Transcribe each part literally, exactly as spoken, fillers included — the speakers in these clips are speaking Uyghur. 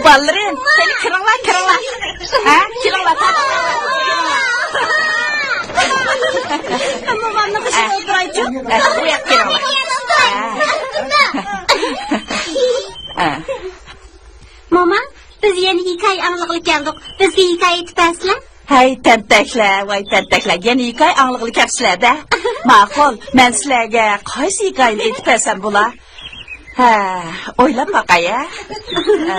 بالىلىرىم، قېنى كىرىڭلار، كىرىڭلار. ھە، كىرىڭلار، كىرىڭلار. مومامنىڭ بېشىغا ئولتۇرايچۇ. ھە، بۇ ياققا كىرىڭلار. ھە. ھە. موما، بىز يەنە ھېكايە ئاڭلىغىلى كەلدۇق. بىزگە ھېكايە ئېيتىپ بەرسىلە. ھەي، تەنتەكلەر، ۋاي تەنتەكلەر، يەنە ھېكايە ئاڭلىغىلى كەپسىلەر-دە. ماقۇل، مەن سىلەرگە قايسى ھېكايىنى ئېيتىپ بەرسەم بولا؟ ھە، ئويلاپ باقاي، ھە. ھە.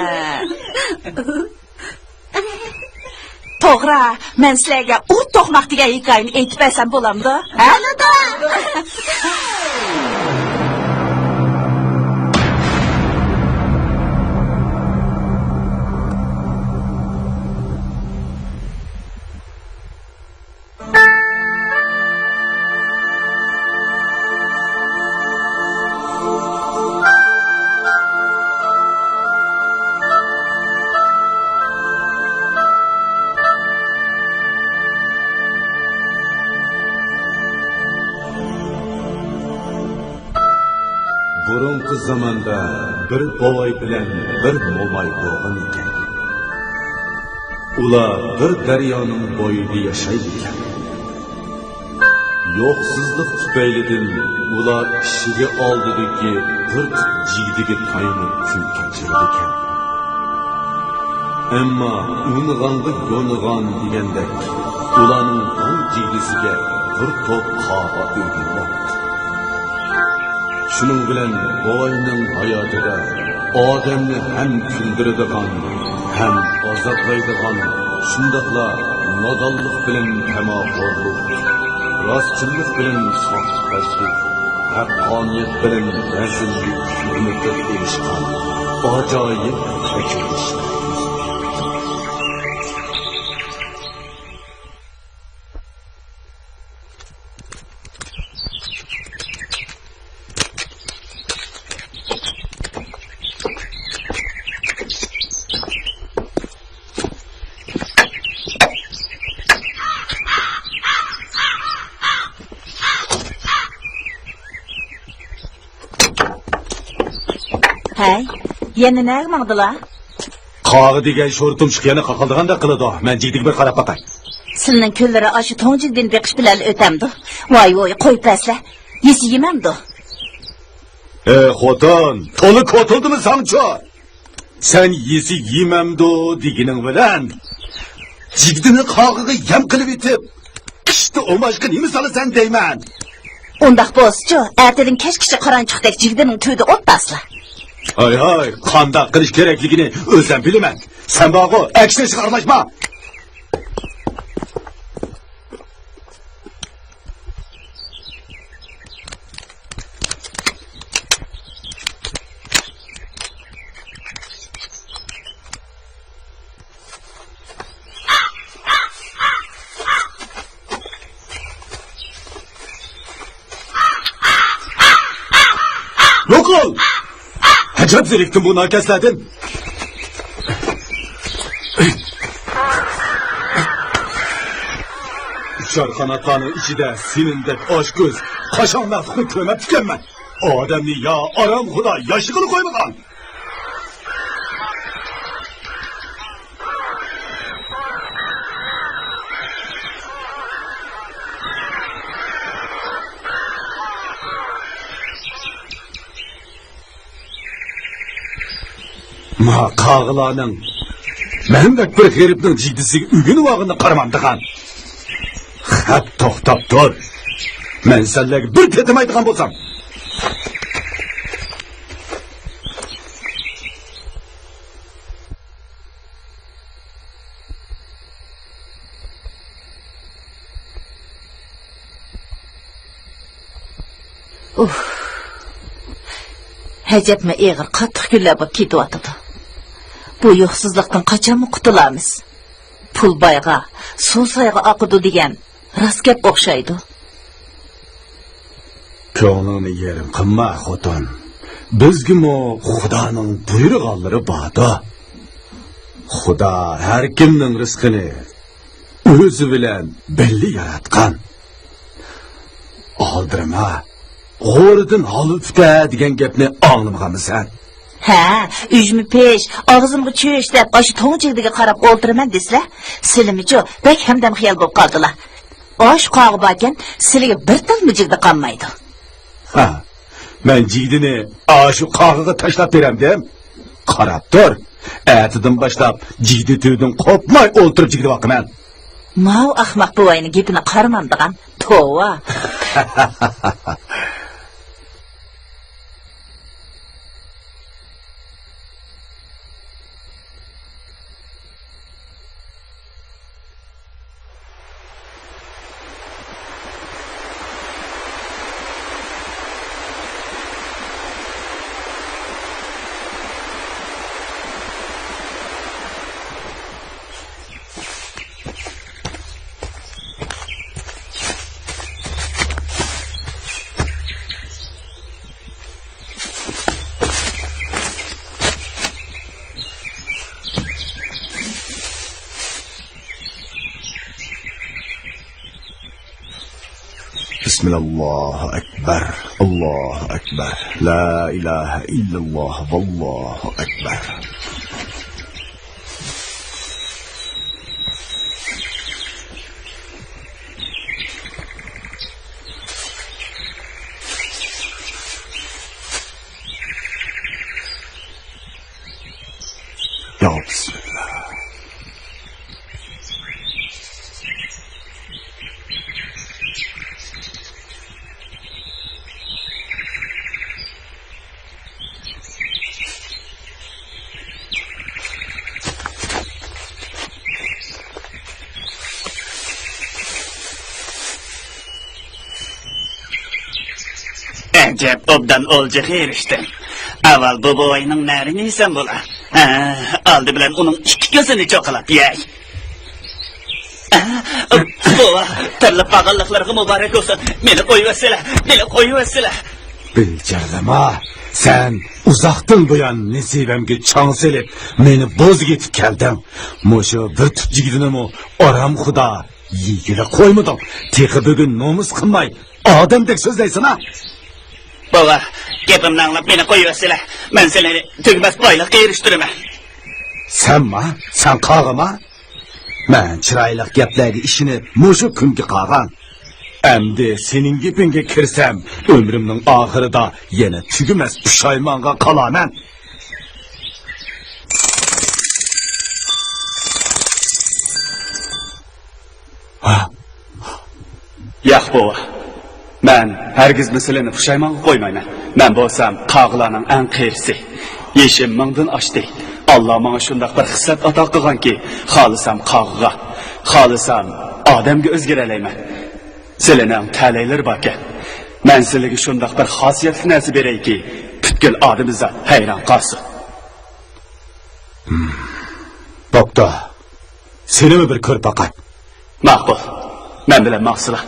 توغرا، مەن سىلەرگە ئۇ توقماق دېگەن ھېكايىنى ئېيتىپ بەرسەم بولامدۇ؟ ھە؟ بولىدۇ. بۇرۇنقى زاماندا بىر بوۋاي بىلەن بىر موماي بولغان ئىكەن. ئۇلار بىر دەريانىڭ بويىدا ياشايدىكەن. يوقسۇزلۇق تۈپەيلىدىن ئۇلار ئىشىكى ئالدىدىكى بىر تۈپ جىگدىگە تايىنىپ كۈن كەچۈرىدىكەن. ئەمما ئۇنىغانغا يونىغان دېگەندەك، ئۇلارنىڭ ھەم جىگدىسىگە بىر توپ قاغا ئۆگىنىۋاپتۇ. شۇنىڭ بىلەن بوۋاينىڭ ھاياتىدا ئادەمنى ھەم كۈلدۈرىدىغان، ھەم ئازابلايدىغان، شۇنداقلا نادانلىق بىلەن تاماخورلۇق، راستچىللىق بىلەن ساختىپەزلىك، ھەققانىيەت بىلەن رەزىللىك يۇمرىتىپ ئېلىشقان ئاجايىپ كەچۈرۈش. ھەي، يەنە نەگە ماڭدىلا؟ قاغا دېگەن شورتۇمشۇق يەنە قاقىلدىغاندەك قىلىدۇ. مەن جىگدىگە بىر قاراپ باقاي. سىلىنىڭ كۈنلىرى ئاشۇ توڭ جىگدىنى بېقىش بىلەنلا ئۆتەمدۇ؟ ۋاي ۋوي، قويۇپ بەرسىلە. يېسە يېمەمدۇ؟ ئە، خوتۇن، تولا كوتۇلدىمۇ ساڭچۇ؟ سەن يېسە يېمەمدۇ دېگىنىڭ بىلەن، جىگدىنى قاغىغا يەم قىلىۋېتىپ، قىشتا ئوماچقا نېمە سالىسەن دەيمەن. ئۇنداق بولسىچۇ، ئەتىدىن كەچكىچە قارانچۇقتەك جىگدىنىڭ تۈۋىدە ئولتۇرسىلا. ھاي ھاي، قانداق قىلىش كېرەكلىكىنى ئۆزۈم بىلىمەن. سەن بارغۇ، ئەكشىنىشقا ئارىلاشما. يوقال! ئەجەب زېرىكتىم بۇ ناكەسلەردىن. ئۇچار قاناتلارنىڭ ئىچىدە سېنىڭدەك ئاچكۆز، قاشاڭ مەخلۇقنى كۆرمەپتىكەنمەن. ئادەمنى يا ئارام خۇدا ياشىغىلى قويمىغان. ما قاغىلارنىڭ مەندەك بىر غېرىبنىڭ جىگدىسىگە ئۆگىنىۋالغىنىنى قارىمامدىغان. خەپ، توختاپ تۇر. مەن سەنلەرگە بىر تېتىمايدىغان بولسام. ئۇھ. ئەجەبمۇ ئېغىر، قاتتىق كۈنلەر بولۇپ كېتىۋاتىدۇ. بۇ يوقسۇزلۇقتىن قاچانمۇ قۇتۇلارمىز؟ پۇل بايغا، سۇ سايغا ئاقىدۇ دېگەن راست گەپ ئوخشايدۇ. كۆڭلۈڭنى يېرىم قىلما، خوتۇن. بىزگىمۇ خۇدانىڭ بۇيرۇغانلىرى باردۇ. خۇدا ھەر كىمنىڭ رىزقىنى ئۆزى بىلەن بىللە ياراتقان. ئالدىرىما، غورىدىن ھالۋا پۈتە دېگەن گەپنى ئاڭلىمىغانمىسەن؟ ھە، ئۈجمە پىش، ئاغزىمغا چۈش دەپ ئاشۇ توڭ جىگدىگە قاراپ ئولتۇرىمەن دېسىلە، سىلىمىچۇ بەك ھەمدەم خىيال بولۇپ قالدىلا. ئاشۇ قاغا باركەن، سىلىگە بىر تالمۇ جىگدە قالمايدۇ. ھا، مەن جىگدىنى ئاشۇ قاغىغا تاشلاپ بېرەمدىم. قاراپ تۇر، ئەتىدىن باشلاپ جىگدە تۈۋىدىن قوپماي ئولتۇرۇپ جىگدە باقىمەن. ماۋۇ ئەخمەق بوۋاينىڭ گېپىنى قارىمامدىغان. توۋا. بىسمىللاھۇ ئەكبەر، ئاللاھۇ ئەكبەر، لا ئىلاھە ئىللەللاھ، ۋاللاھۇ ئەكبەر. يا بسم الله. ئەجەب ئوبدان ئولجىغا ئېرىشتىڭ. ئاۋۋال بۇ بوۋاينىڭ نەرىنى يېسەم بولا؟ ھە، ئالدى بىلەن ئۇنىڭ ئىككى كۆزىنى چوقىلاپ يەي. ھە، بوۋا، تىرىلىپ قالغانلىقلىرىغا مۇبارەك بولسۇن. مېنى قويۇۋەتسىلە، مېنى قويۇۋەتسىلە. بىچارىلىما، سەن ئۇزاقتىن بۇيان نېسىۋەمگە چاڭ سېلىپ، مېنى بوزۇپ يېتىپ كەلدىڭ. مۇشۇ بىر تۈپ جىگدىنىمۇ ئارام خۇدا يېگىلى قويمىدىڭ. تېخى بۈگۈن نومۇس قىلماي، ئادەمدەك سۆزلەيسەن ھە؟ بوۋا، گېپىمنى ئاڭلاپ مېنى قويۇۋەتسىلە. مەن سېنى تۈگىمەس بايلىققا ئېرىشتۈرىمەن. سەنما؟ سەن قاغىما؟ مەن چىرايلىق گەپلەرگە ئىشىنىپ مۇشۇ كۈنگە قالغان. ئەمدى سېنىڭ گېپىڭگە كىرسەم، ئۆمرۈمنىڭ ئاخىرىدا يەنە تۈگىمەس پۇشايمانغا قالارمەن. ياق، بوۋا. مەن ھەرگىزمۇ سىلىنى پۇشايمانغا قويمايمەن. مەن بولسام قاغىلارنىڭ ئەڭ قېرىسى. يېشىم مىڭدىن ئاشتى. ئاللا ماڭا شۇنداق بىر خىسلەت ئاتا قىلغانكى، خالىسام قاغىغا، خالىسام ئادەمگە ئۆزگىرەلەيمەن. سىلىنىڭ تەلەيلىرى باركەن. مەن سىلىگە شۇنداق بىر خاسىيەتلىك نەرسە بېرەيكى، پۈتكۈل ئادەمزات ھەيران قالسۇن. بوپتۇ. سېنىمۇ بىر كۆر پەقەت. ماقۇل. مەن بىلەن ماڭسىلا.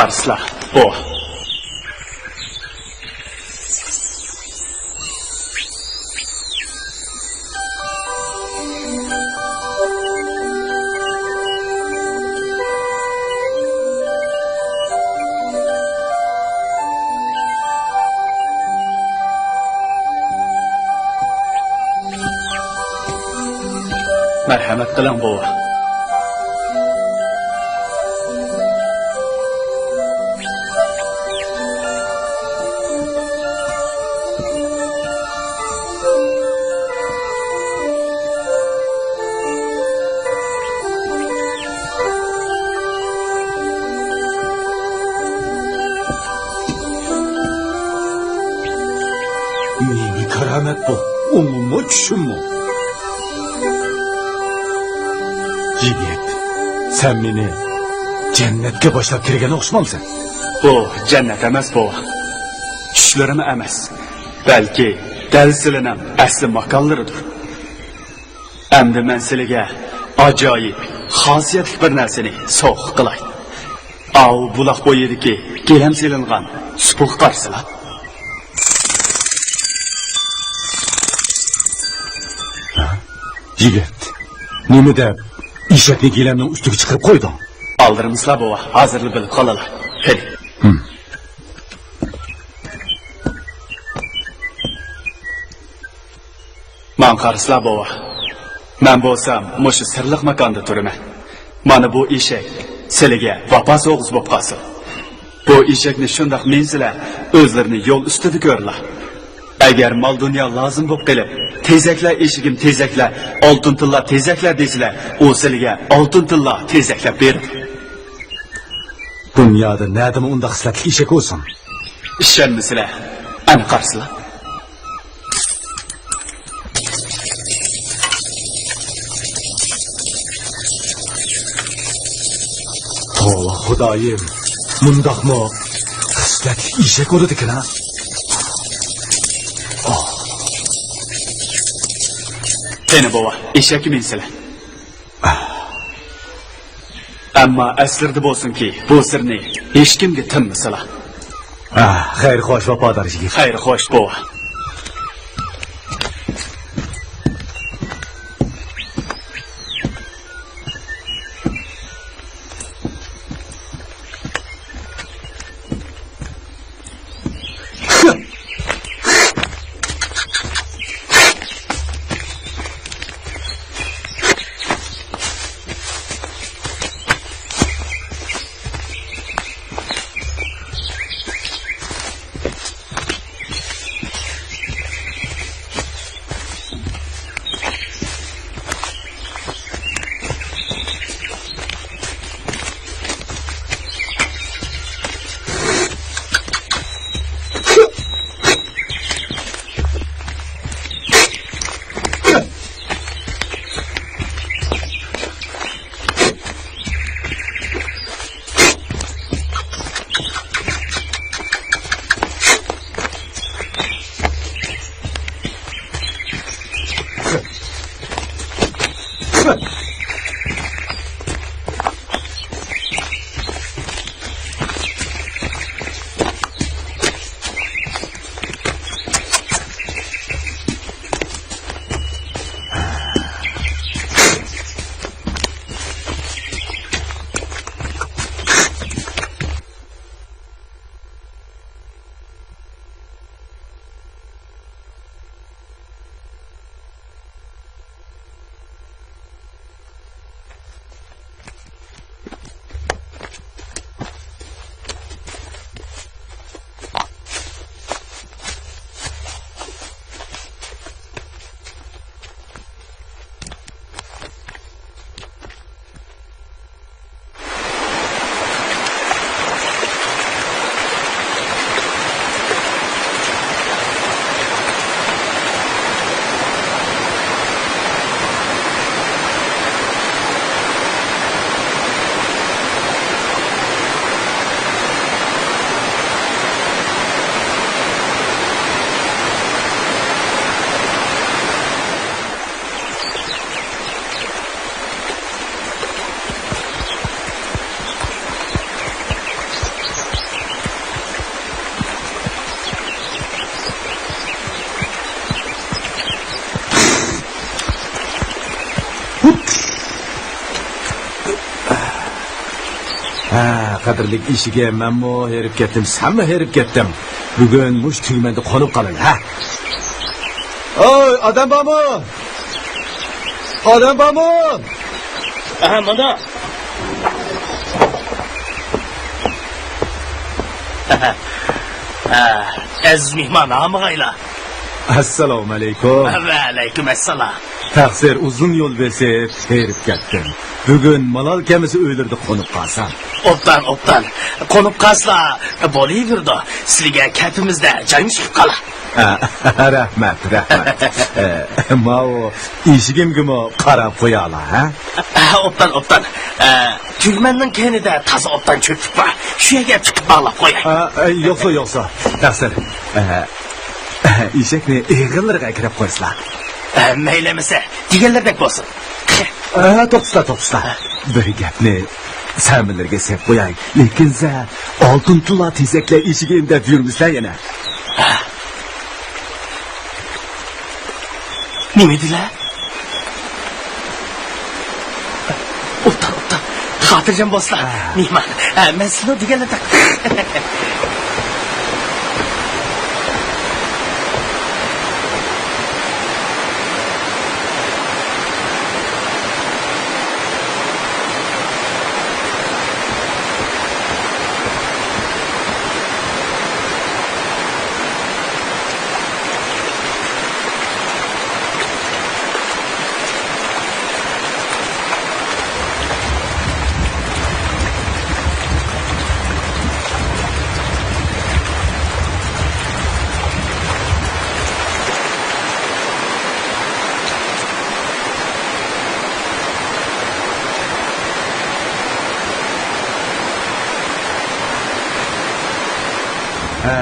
قارىسىلا، بوۋا. مەرھەمەت قىلىڭ، بوۋا. نېمە كارامەت بۇ؟ ئوڭۇممۇ، چۈشۈممۇ؟ يىگىت، سەن مېنى جەننەتكە باشلاپ كىرگەن ئوخشىمامسەن؟ بۇ جەننەت ئەمەس، بوۋا. چۈشلىرىمۇ ئەمەس. بەلكى دەل سىلىنىڭ ئەسلى ماكانلىرىدۇر. ئەمدى مەن سىلىگە ئاجايىپ خاسىيەتلىك بىر نەرسىنى سوۋغا قىلاي. ئاۋۇ بۇلاق بويىدىكى گىلەم سېلىنغان سۇپىغا قارىسىلا. ھە؟ يىگىت، نېمە دەپ ئېشەكنى گىلەمنىڭ ئۈستىگە چىقىرىپ قويدۇڭ؟ ئالدىرىمىسىلا، بوۋا، ھازىرلا بىلىپ قالالا. قېنى. ھىم. ماڭا قارىسىلا، بوۋا. مەن بولسام مۇشۇ سىرلىق ماكاندا تۇرىمەن. مانا بۇ ئېشەك سىلىگە ۋاپا سوۋغىسى بولۇپ قالسۇن. بۇ ئېشەكنى شۇنداق مىنسىلە، ئۆزلىرىنى يول ئۈستىدە كۆرىلا. ئەگەر مال-دۇنيا لازىم بولۇپ قېلىپ، «تېزەكلە ئېشىكىم، تېزەكلە، ئالتۇن تىللا تېزەكلە» دېسىلە، ئۇ سىلىگە ئالتۇن تىللا تېزەكلەپ بېرىدۇ. دۇنيادا نەدىمۇ ئۇنداق خىسلەتلىك ئېشەك بولسۇن؟ ئىشەنمىسىلە، ئەنە قارىسىلا. توۋا خۇدايىم، مۇنداقمۇ خىسلەتلىك ئېشەك بولىدىكەن ھە؟ قېنى بوۋا، ئېشەككە مىنسىلە. ئەمما ئەسلىرىدە بولسۇنكى، بۇ سىرنى ھېچكىمگە تىنمىسىلا. ئاھ، خەير خوش، ۋاپادار يىگىت. خەير خوش، بوۋا. ھە، قەدىرلىك ئىشىكىم، مەنمۇ ھېرىپ كەتتىم، سەنمۇ ھېرىپ كەتتىڭ. بۈگۈن مۇشۇ تۈگمەندە قونۇپ قالىلى، ھە؟ ئوي، ئادەم بارمۇ؟ ئادەم بارمۇ؟ ئەھە، مانا. ئەزىز مېھمان، ھامىغايلا. ئەسسالامۇ ئەلەيكۇم. ۋەئەلەيكۇم ئەسسالام. تەقسىر، ئۇزۇن يول بېسىپ ھېرىپ كەتتىم. بۈگۈن مالال كەمىسى ئۆيلىرىدە قونۇپ قالسام. ئوبدان، ئوبدان. قونۇپ قالسا بولۇۋېرىدۇ. سىلىگە كەپىمىزدە جايمۇ چىقىپ قالا. رەھمەت، رەھمەت. ئە، ماۋۇ ئىشىكىمگىمۇ قاراپ قويالا، ھە؟ ئە، ئوبدان، ئوبدان. ئە، تۈگمەننىڭ كەينىدە تازا ئوبدان چۆپلۈك بار. شۇ يەرگە چىقىپ باغلاپ قوياي. ئە، ئە، يوقسا، يوقسا. تەقسىر. ئە، ئە، ئېشەكنى ئېغىللىرىغا ئەكىرىپ قويسىلا. ئە، مەيلى ئەمىسە، دېگەنلىرىدەك بولسۇن. ئە، توختىسىلا، توختىسىلا. بىر گەپنى سەمىلىرىگە سېلىپ قوياي. لېكىن سە ئالتۇن تىللا تېزەكلەر ئېشىكىم دەپ يۈرمىسە يەنە. نېمە دېدىلە؟ ئوبدان، ئوبدان. خاتىرجەم بولسىلا. ھە. مېھمان. ھە، مەن سىلىنىڭ دېگەنلىرىدەك. ھە،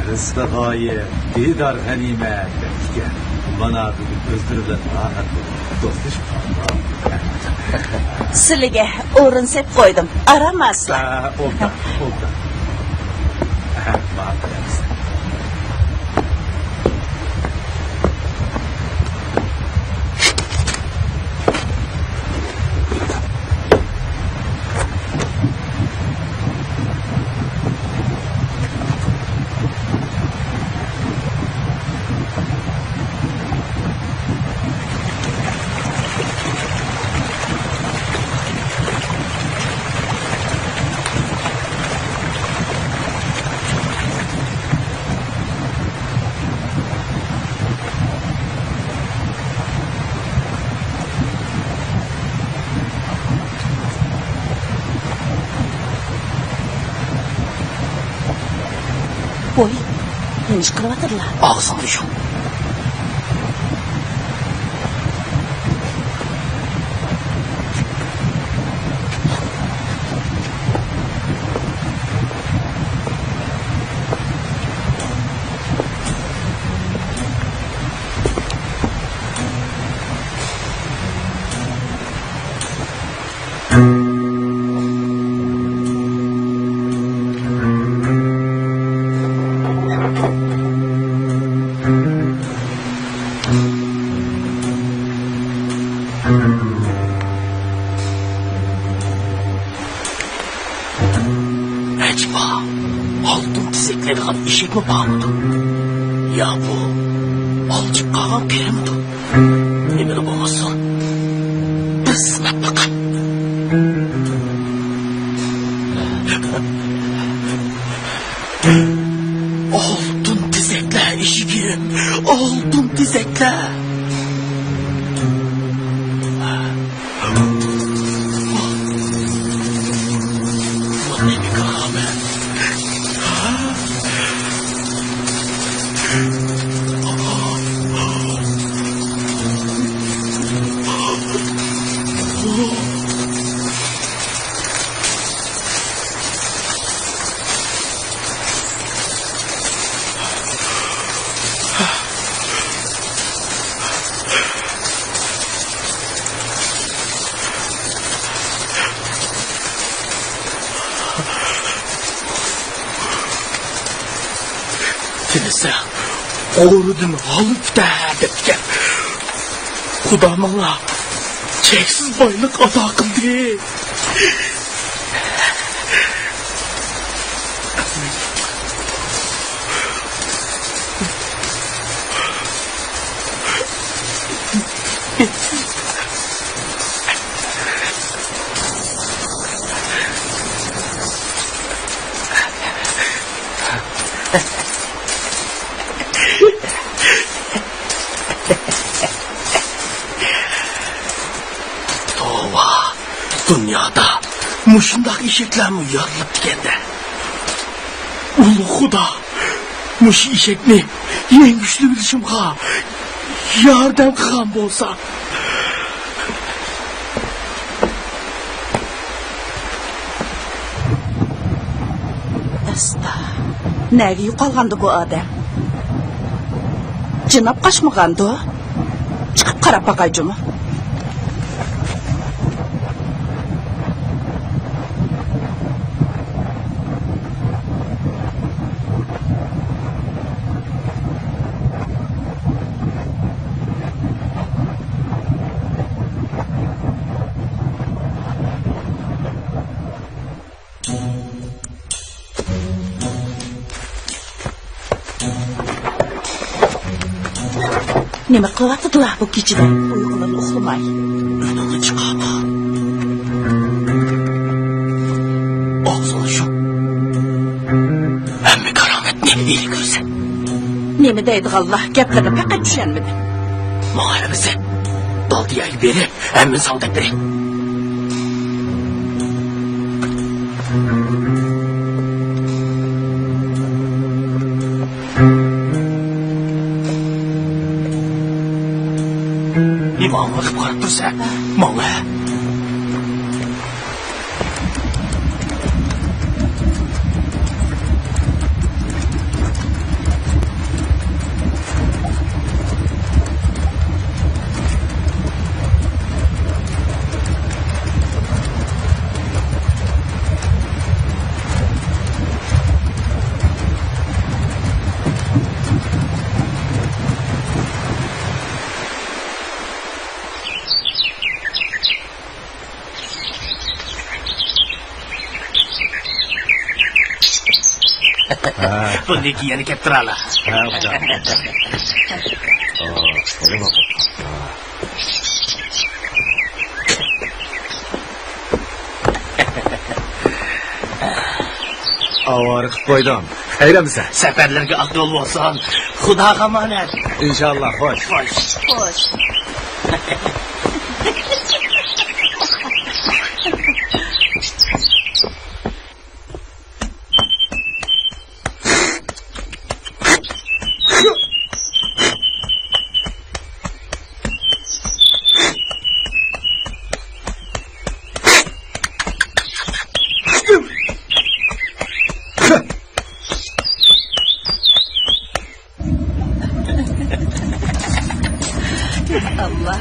رىزقى غايىب، دىدار غەنىيمەت دەپتىكەن. مانا بۈگۈن ئۆزلىرى بىلەن راھەت بولۇپ دوستلىشىپ قالدۇق. سىلىگە ئورۇن سېلىپ قويدۇم. ئارام ئالسىلا. ھە، ئوبدان، ئوبدان. ھە، ماقۇل ئەمىسە. ۋوي، نېمە ئىش قىلىۋاتىدىلا؟ ئاغزىڭنى يۇم. ئەجەبا، ئالتۇن تېزەكلەيدىغان ئېشەكمۇ بارمىدۇ؟ يا بۇ ئالجىپ قالغان قېرىمىدۇ؟ نېمىلا بولمىسۇن، بىر سىناپ باقاي. ئالتۇن تېزەكلەر ئىشىكىم، ئالتۇن تېزەكلەر. بىلسەڭ، قورۇدىن غالىب پۈتەر دەپتىكەن. خۇدا ماڭا چەكسىز بايلىق ئاتا قىلدى. توۋا، دۇنيادا مۇشۇنداق ئېشەكلەرمۇ يارىلىپتىكەن-دە. ئۇلۇغ خۇدا، مۇشۇ ئېشەكنى يەڭگۈشلىۋېلىشىمغا ياردەم قىلغان بولسا. ئاستا. نەگە يوقالغاندۇ بۇ ئادەم؟ جىناپ قاچمىغاندۇ؟ چىقىپ قاراپ باقاي جۇمۇ. نېمە قىلىۋاتىدىلا بۇ كېچىدە ئۇيقۇدىن ئۇخلىماي؟ ئۈنىڭنى چىقارما. ئاغزىڭنى يۇم. ھەممە كارامەتنى ھېلى كۆرىسەن. نېمە دەيدىغانلا گەپلىرىنى پەقەت چۈشەنمىدىم. ماڭا ئەمىسە، دالدىيەگە بېرىپ، ھەممىنى ساڭا دەپ بېرەي. ئىمامغا قىپ قاراپ تۇرسەن، ماڭا. بۇندىن كېيىن يەنە كەپ تۇرالا. ھە، ئۇكام. ئاۋارە قىلىپ قويدۇم. خەير ئەمىسە. سەپەرلىرىگە ئاق يول بولسۇن. خۇداغا ئامانەت. ئىنشاللا، خوش. خوش. خوش. ئاللا.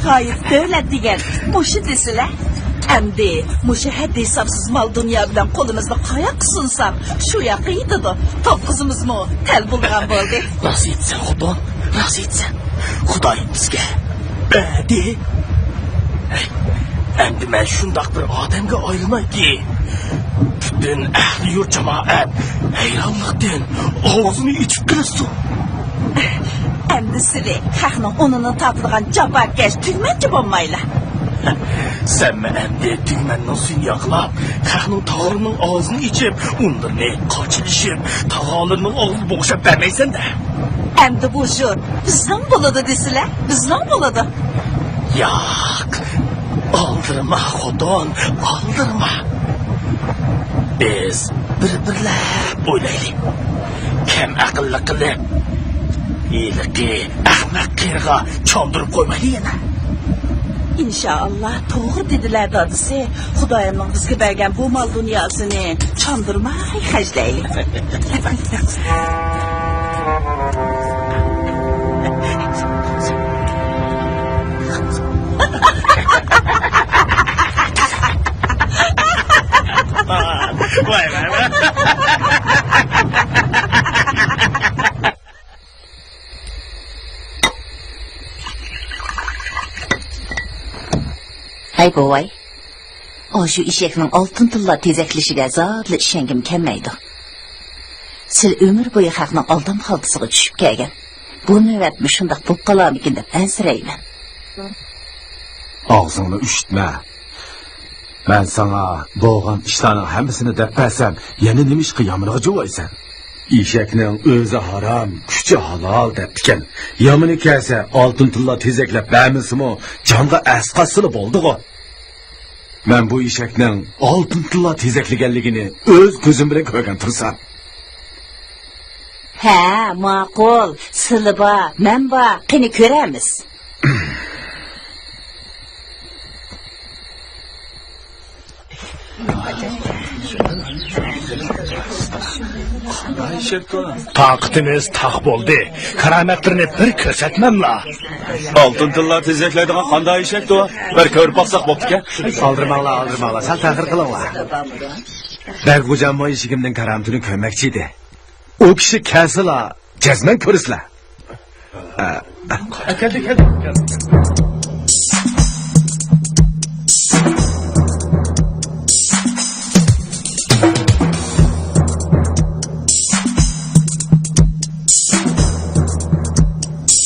غايىب دۆلەت دېگەن مۇشۇ دېسىلە. ئەمدى مۇشۇ ھەددى-ھېسابسىز مال-دۇنيا بىلەن قولىمىزنى قاياققا سۇنساق، شۇ ياققا يېتىدۇ. توققۇزىمىزمۇ تەل بولغان بولدى. راست ئېيتىسەن، خوتۇن، راست ئېيتىسەن. خۇدايىم بىزگە بەردى. ھەي، ئەمدى مەن شۇنداق بىر ئادەمگە ئايلىنايكى، پۈتۈن ئەھلى يۇرت جامائەت ھەيرانلىقتىن ئاغزىنى ئېچىپ قېلىشسۇن. ئەمدى سىلى خەقنىڭ ئۇنىنى تارتىدىغان جاپاكەش تۈگمەنچى بولمايلا. سەنمۇ ئەمدى تۈگمەننىڭ سۈيىنى ياقلاپ، خەقنىڭ تاغىرىنىڭ ئاغزىنى ئېچىپ، ئۇنلىرىنى قاچىلىشىپ، تاغارلىرىنىڭ ئاغزىنى بوشاپ بەرمەيسەن-دە. ئەمدى بۇ يۇرت بىزنىڭ بولىدۇ دېسىلە، بىزنىڭ بولىدۇ. ياق، ئالدىرىما خوتۇن، ئالدىرىما. بىز بىر-بىرلەپ ئويلايلى. كەم ئەقىللىق قىلىپ، ھېلىقى ئەخمەق قېرىغا چاندۇرۇپ قويمايلى يەنە. ئىنشائاللا، توغرا دېدىلە دادىسى. خۇدايىمنىڭ بىزگە بەرگەن بۇ مال دۇنياسىنى چاندۇرماي خەجلەيلى. ۋاي، ۋاي، ۋاي. ئەي بوۋاي، ئاشۇ ئېشەكنىڭ ئالتۇن تىللا تېزەكلىشىگە زادىلا ئىشەنگۈم كەلمەيدۇ. سىلەر ئۆمۈر بويى خەقنىڭ ئالدام خالتىسىغا چۈشۈپ كەلگەن. بۇ نۆۋەتمۇ شۇنداق بولۇپ قالارمىكىن دەپ ئەنسىرەيمەن. ئاغزىڭنى ئۈشۈتمە. مەن ساڭا بولغان ئىشلارنىڭ ھەممىسىنى دەپ بەرسەم، يەنە نېمە ئىشقا يامىنىغا جۇۋايسەن؟ ئېشەكنىڭ ئۆزى ھارام، كۈچى ھالال دەپتىكەن. يامىنى كەلسە، ئالتۇن تىللا تېزەكلەپ بەرمىسىمۇ، جانغا ئەس قاتسىلا بولدىغۇ. مەن بۇ ئېشەكنىڭ ئالتۇن تىللا تېزەكلىگەنلىكىنى ئۆز كۆزۈم بىلەن كۆرگەن تۇرسام. ھە، ماقۇل، سىلى بار، مەن بار، قېنى كۆرەرمىز. تاقىتىمىز تاق بولدى. كارامەتلىرىنى بىر كۆرسەتمەملا. ئالتۇن تىللا تېزەكلەيدىغان قانداق ئېشەكتۇ؟ بىر كۆرۈپ باقساق بوپتىكەن. ئالدىرىماڭلار، ئالدىرىماڭلار، سەل تەخىر قىلىڭلار. بەگ غوجاممۇ ئېشىكىمنىڭ كارامىتىنى كۆرمەكچى ئىدى. ئۇ كىشى كەلسىلا، جەزمەن كۆرىسىلەر. ئەكەلدى، كەلدى.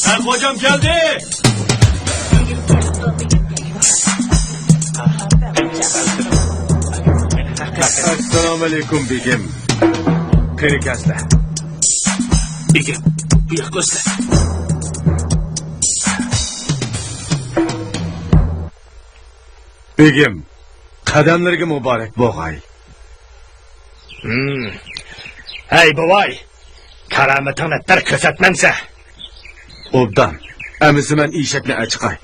ھە، خوجام كەلدى. ئەسسالامۇئەلەيكۇم، بېگىم. قېنى كەلسىلە. بېگىم، بۇ ياققا ئۆتسە. بېگىم، قەدەملىرىگە مۇبارەك بولغاي. ھىم. ھەي، بوۋاي، كارامىتىڭنى بىر كۆرسەتمەمسە. ئوبدان. ئەمىسە مەن ئېشەكنى ئەچىقاي.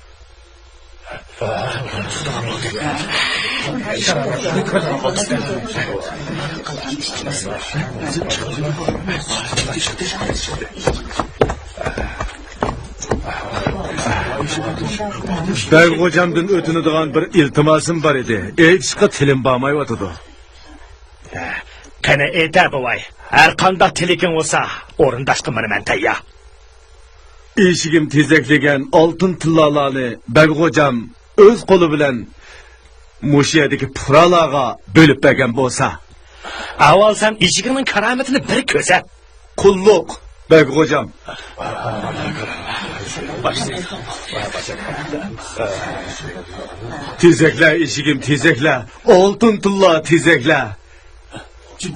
بەگ غوجامدىن ئۆتۈنىدىغان بىر ئىلتىماسىم بار ئىدى. ئېيتىشقا تىلىم بارمايۋاتىدۇ. قېنى ئېيتە، بوۋاي. ھەر قانداق تىلىكىڭ بولسا، ئورۇنداشقا مانا مەن تەييار. ئېشىكىم تېزەكلىگەن ئالتۇن تىللالارنى بەگ غوجام ئۆز قولى بىلەن مۇشۇ يەردىكى پۇقرالارغا بۆلۈپ بەرگەن بولسا. ئاۋۋال سەن ئېشىكىڭنىڭ كارامىتىنى بىر كۆرسەت. قۇللۇق، بەگ غوجام. تېزەكلە ئېشىكىم، تېزەكلە. ئالتۇن تىللا تېزەكلە.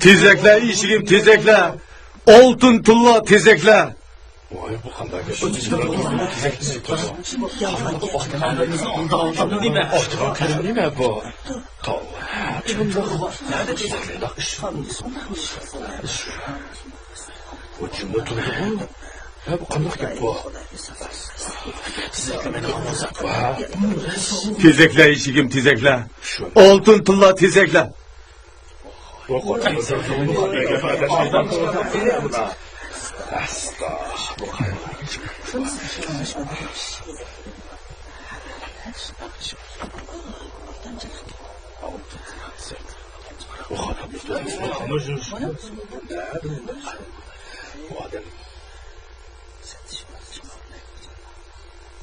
تېزەكلە ئېشىكىم، تېزەكلە. ئالتۇن تىللا تېزەكلە. ۋاي، بۇ قانداق گەپ؟ نېمە بۇ؟ بۇ جىملا تۇرىدىغۇ؟ ھە، بۇ قانداق گەپ بۇ؟ تېزەكلە ئېشىكىم، تېزەكلە. ئالتۇن تىللا تېزەكلە.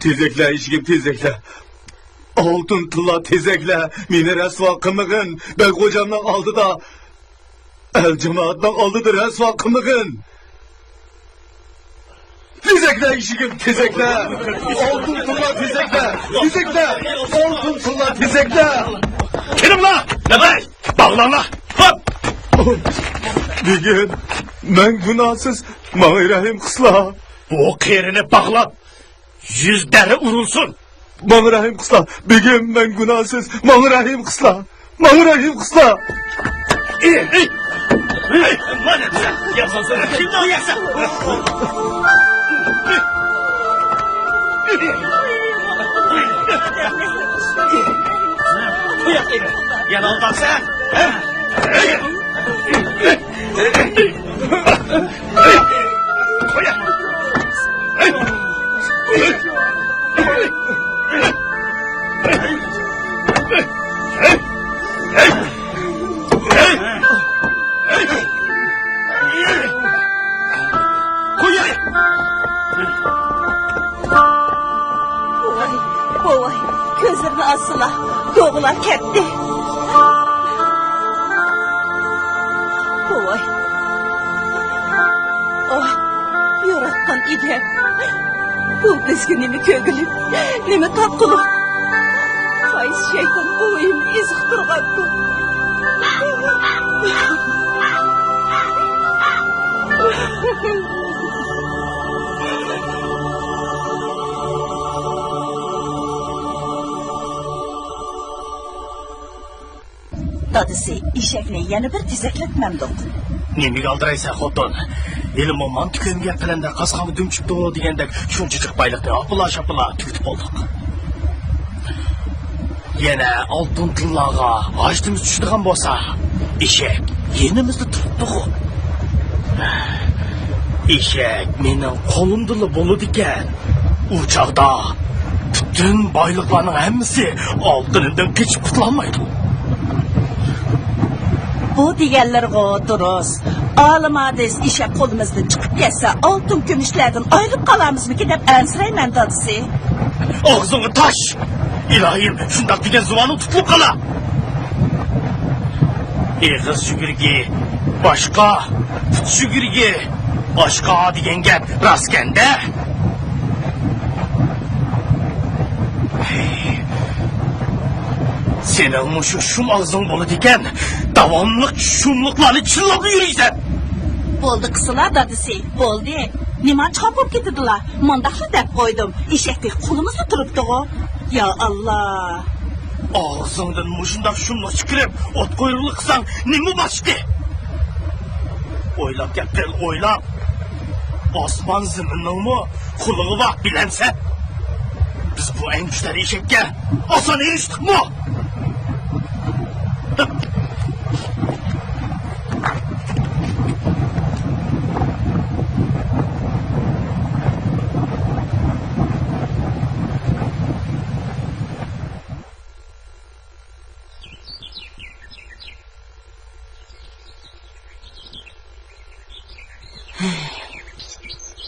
تېزەكلە ئىشىكىم، تېزەكلە. ئالتۇن تىللا تېزەكلە، مېنى رەسۋا قىلمىغىن. بەگ غوجامنىڭ ئالدىدا، ئەل جامائەتنىڭ ئالدىدا رەسۋا قىلمىغىن. تېزەكلە ئىشىكىم، تېزەكلە. ئالتۇن تىللا تېزەكلە، تېزەكلە. ئالتۇن تىللا تېزەكلە. كېلىڭلار، نەبەي، باغلاڭلار. ھوپ! بۈگۈن مەن گۇناھسىز، ماڭا رەھىم قىلسىلا. بۇ قېرىنى باغلاپ، يۈز دەررە ئۇرۇلسۇن! ماڭا رەھىم قىلسىلا، بېگىم، مەن گۇناھسىز، ماڭا رەھىم قىلسىلا، ماڭا رەھىم قىلسىلا! ئېي، ئېي! ئېي، مانا بىزە! ياخشى سۆزلە، كىمنى ئوياقسا؟ يەنە ئالدامسەن؟ بوۋاي، بوۋاي، كۆزلىرىنى ئاچسىلا. دوغىلار كەتتى. ۋاي. ئاھ، ياراتقان ئىگەم. بۇ بىزگە نېمە كۆرگۈلۈك، نېمە تارتقۇلۇق؟ قايسى شەيتان بۇ ئۆينى ئېزىقتۇرغاندۇ؟ دادىسى، ئېشەكنى يەنە بىر تېزەكلەپ مەمدۇق. نېمىگە ئالدىرايسەن، خوتۇن؟ ھېلىمۇ مانتا كۆمگەن پەلەندە قاسقانغا دۈم چۈشۈپتۇ دېگەندەك شۇنچە جىق بايلىقنى ئاپىلا-شاپىلا تۈگىتىپ بولدۇق. يەنە ئالتۇن تىللارغا ھاجىتىمىز چۈشىدىغان بولسا، ئېشەك يېنىمىزدا تۇرۇپتۇغۇ. ئېشەك مېنىڭ قولۇمدىلا بولىدىكەن. ئۇ چاغدا پۈتۈن بايلىقلارنىڭ ھەممىسى ئالتۇنىمدىن قېچىپ قۇتۇلالمايدۇ. بۇ دېگەنلىرىغۇ دۇرۇس. ئالىم ھادىس ئېشەك قولىمىزدىن چىقىپ كەتسە، ئالتۇن كۈمۈشلەردىن ئايرىلىپ قالارمىزمىكىن دەپ ئەنسىرەيمەن، دادىسى. ئاغزىڭغا تاش! ئىلاھىم، شۇنداق دېگەن زۇۋانىڭ تۇتۇلۇپ قالا! ئېغىز شۈگۈرگى باشقا، پۇت شۈگۈرگى باشقا دېگەن گەپ راستكەندە. سېنىڭ مۇشۇ شۇم ئاغزىڭ بولىدىكەن، داۋاملىق شۇملۇقلارنى چىللاپلا يۈرىسەن. بولدى قىسىلا، دادىسى، بولدى. نېمانچە خاپا بولۇپ كېتىدىلا؟ مۇنداقلا دەپ قويدۇم، ئېشەكتەك قولىمىزدا تۇرۇپتىغۇ. يا ئاللا! ئاغزىڭدىن مۇشۇنداق شۇملۇق چىقىرىپ، ئوت قۇيرۇقلۇق قىلساڭ نېمە بولاتتى؟ ئويلاپ گەپ قىل، ئويلاپ. ئاسمان زېمىننىڭمۇ قۇلىقى بار، بىلەمسەن؟ بىز بۇ ئەڭگۈشتەر ئېشەككە ئاسان ئېرىشتۇقمۇ؟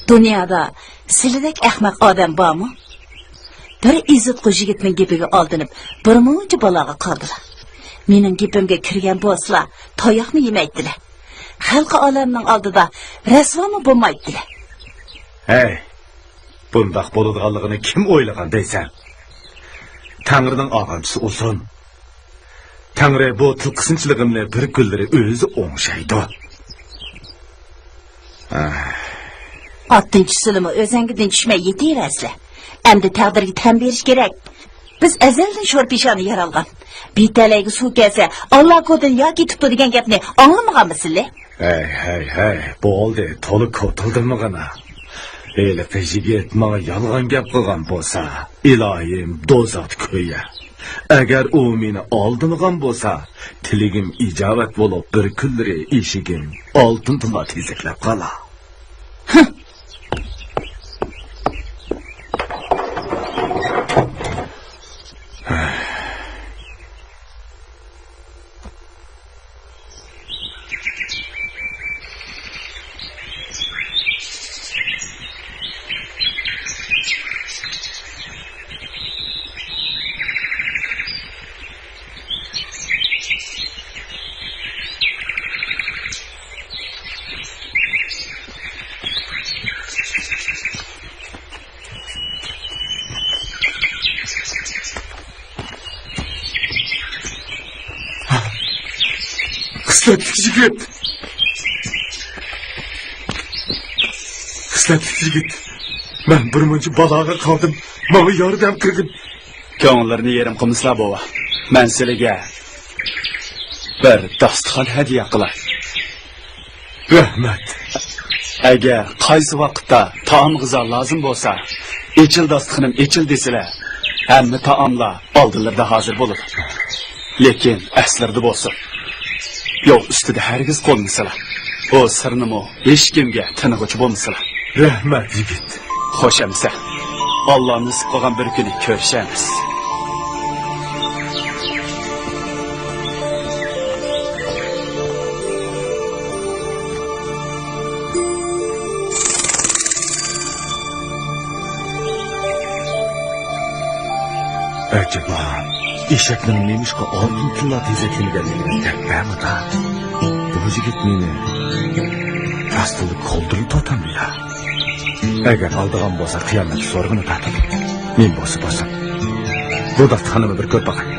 دۇنيادا سىلىدەك ئەخمەق ئادەم بارمۇ؟ بىر ئېزىتقۇ يىگىتنىڭ گېپىگە ئالدىنىپ، بىرمۇنچە بالاغا قالدىلا. مېنىڭ گېپىمگە كىرگەن بولسىلا، تاياقمۇ يېمەيتتىلە. خەلقى ئالەمنىڭ ئالدىدا رەسۋامۇ بولمايتتىلە. ھەي، بۇنداق بولىدىغانلىقىنى كىم ئويلىغان دەيسەن؟ تەڭرىنىڭ ئاغانچىسى ئۇزۇن. تەڭرى بۇ تىل قىسىنچىلىقىمنى بىر كۈنلىرى ئۆزى ئوڭشايدۇ. ئاھ. ئاتتىن چۈشسىلىمۇ ئۆزەڭگىدىن چۈشمەي يېتىۋەرسىلە. ئەمدى تەقدىرگە تەن بېرىش كېرەك. بىز ئەزەلدىن شور پېشانە يارالغان. بىتەلەيگە سۇ كەلسە، ئاللا كودىن يا كېتىپتۇ دېگەن گەپنى ئاڭلىمىغانمىسىلە؟ ھەي، ھەي، ھەي، بولدى، تولا كوتۇلدىمىغىنا. ھېلىقى يىگىت ماڭا يالغان گەپ قىلغان بولسا، ئىلاھىم، دوزاختا كۆيە. ئەگەر ئۇ مېنى ئالدىمىغان بولسا، تىلىگىم ئىجابەت بولۇپ، بىر كۈنلىرى ئېشىكىم ئالتۇن تىللار تېزەكلەپ قالا. خىسلەتلىك يىگىت! خىسلەتلىك يىگىت! مەن بىر مۇنچە بالاغا قالدىم. ماڭا ياردەم قىلغىن. كۆڭۈللىرىنى يېرىم قىلمىسىلا، بوۋا. مەن سىلىگە بىر داستىخان ھەدىيە قىلاي. رەھمەت. ئەگەر قايسى ۋاقىتتا تائام-غىزا لازىم بولسا، «ئېچىل داستىخىنىم، ئېچىل» دېسىلە، ھەممە تائاملار ئالدىلىرىدا ھازىر بولىدۇ. لېكىن ئەسلىرىدە بولسۇن، يول ئۈستىدە ھەرگىز قونمىسىلا. بۇ سىرنىمۇ ھېچكىمگە تىنىغۇچى بولمىسىلا. رەھمەت، يىگىت. خوش ئەمىسە، ئاللا نېسىپ قىلغان بىر كۈنى كۆرۈشەرمىز. ئەجەبا، ئېشەكنىڭ نېمىشقا ئالتۇن تىللا تېزەكلىمىگەنلىكىنى دەپ بەرمىدى. بۇ يىگىت مېنى راستلا كولدۇرلىتىۋاتامدۇ يا؟ ئەگەر ئالدىغان بولسا، قىيامەت سورىقىنى تارتىدۇ. مېنى بولسا بولسۇن. بۇ داستىخاننىمۇ بىر كۆرۈپ باقاي.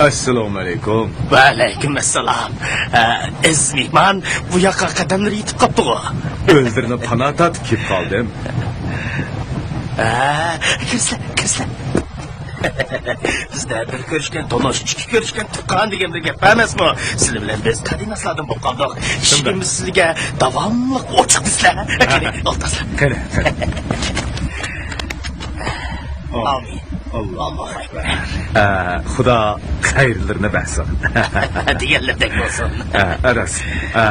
ئەسسالامۇئەلەيكۇم. ۋەئەلەيكۇم ئەسسالام. ئە، ئەزىز مېھمان بۇ ياققا قەدەملىرى يېتىپ قاپتىغۇ؟ ئۆزلىرىنى پانا تارتىپ كېلىپ قالدىم. ئە، كىرسىلە، كىرسىلە. بىزدە بىر كۆرۈشكەن تونۇش، ئىككى كۆرۈشكەن تۇغقان دېگەن بىر گەپ بار ئەمەسمۇ؟ سىلەر بىلەن بىز قەدىمىي ئەسلىدىن بولۇپ قالدۇق. ئىشىكىمىز سىلەرگە داۋاملىق ئوچۇق دېسىلە. قېنى، ئولتۇرسىلە. قېنى، قېنى. ئامىن. ئاللاھۇ ئەكبەر. ئە، خۇدا خەيرلىرىنى بەرسۇن. دېگەنلىرىدەك بولسۇن. ئە، راست. ئە،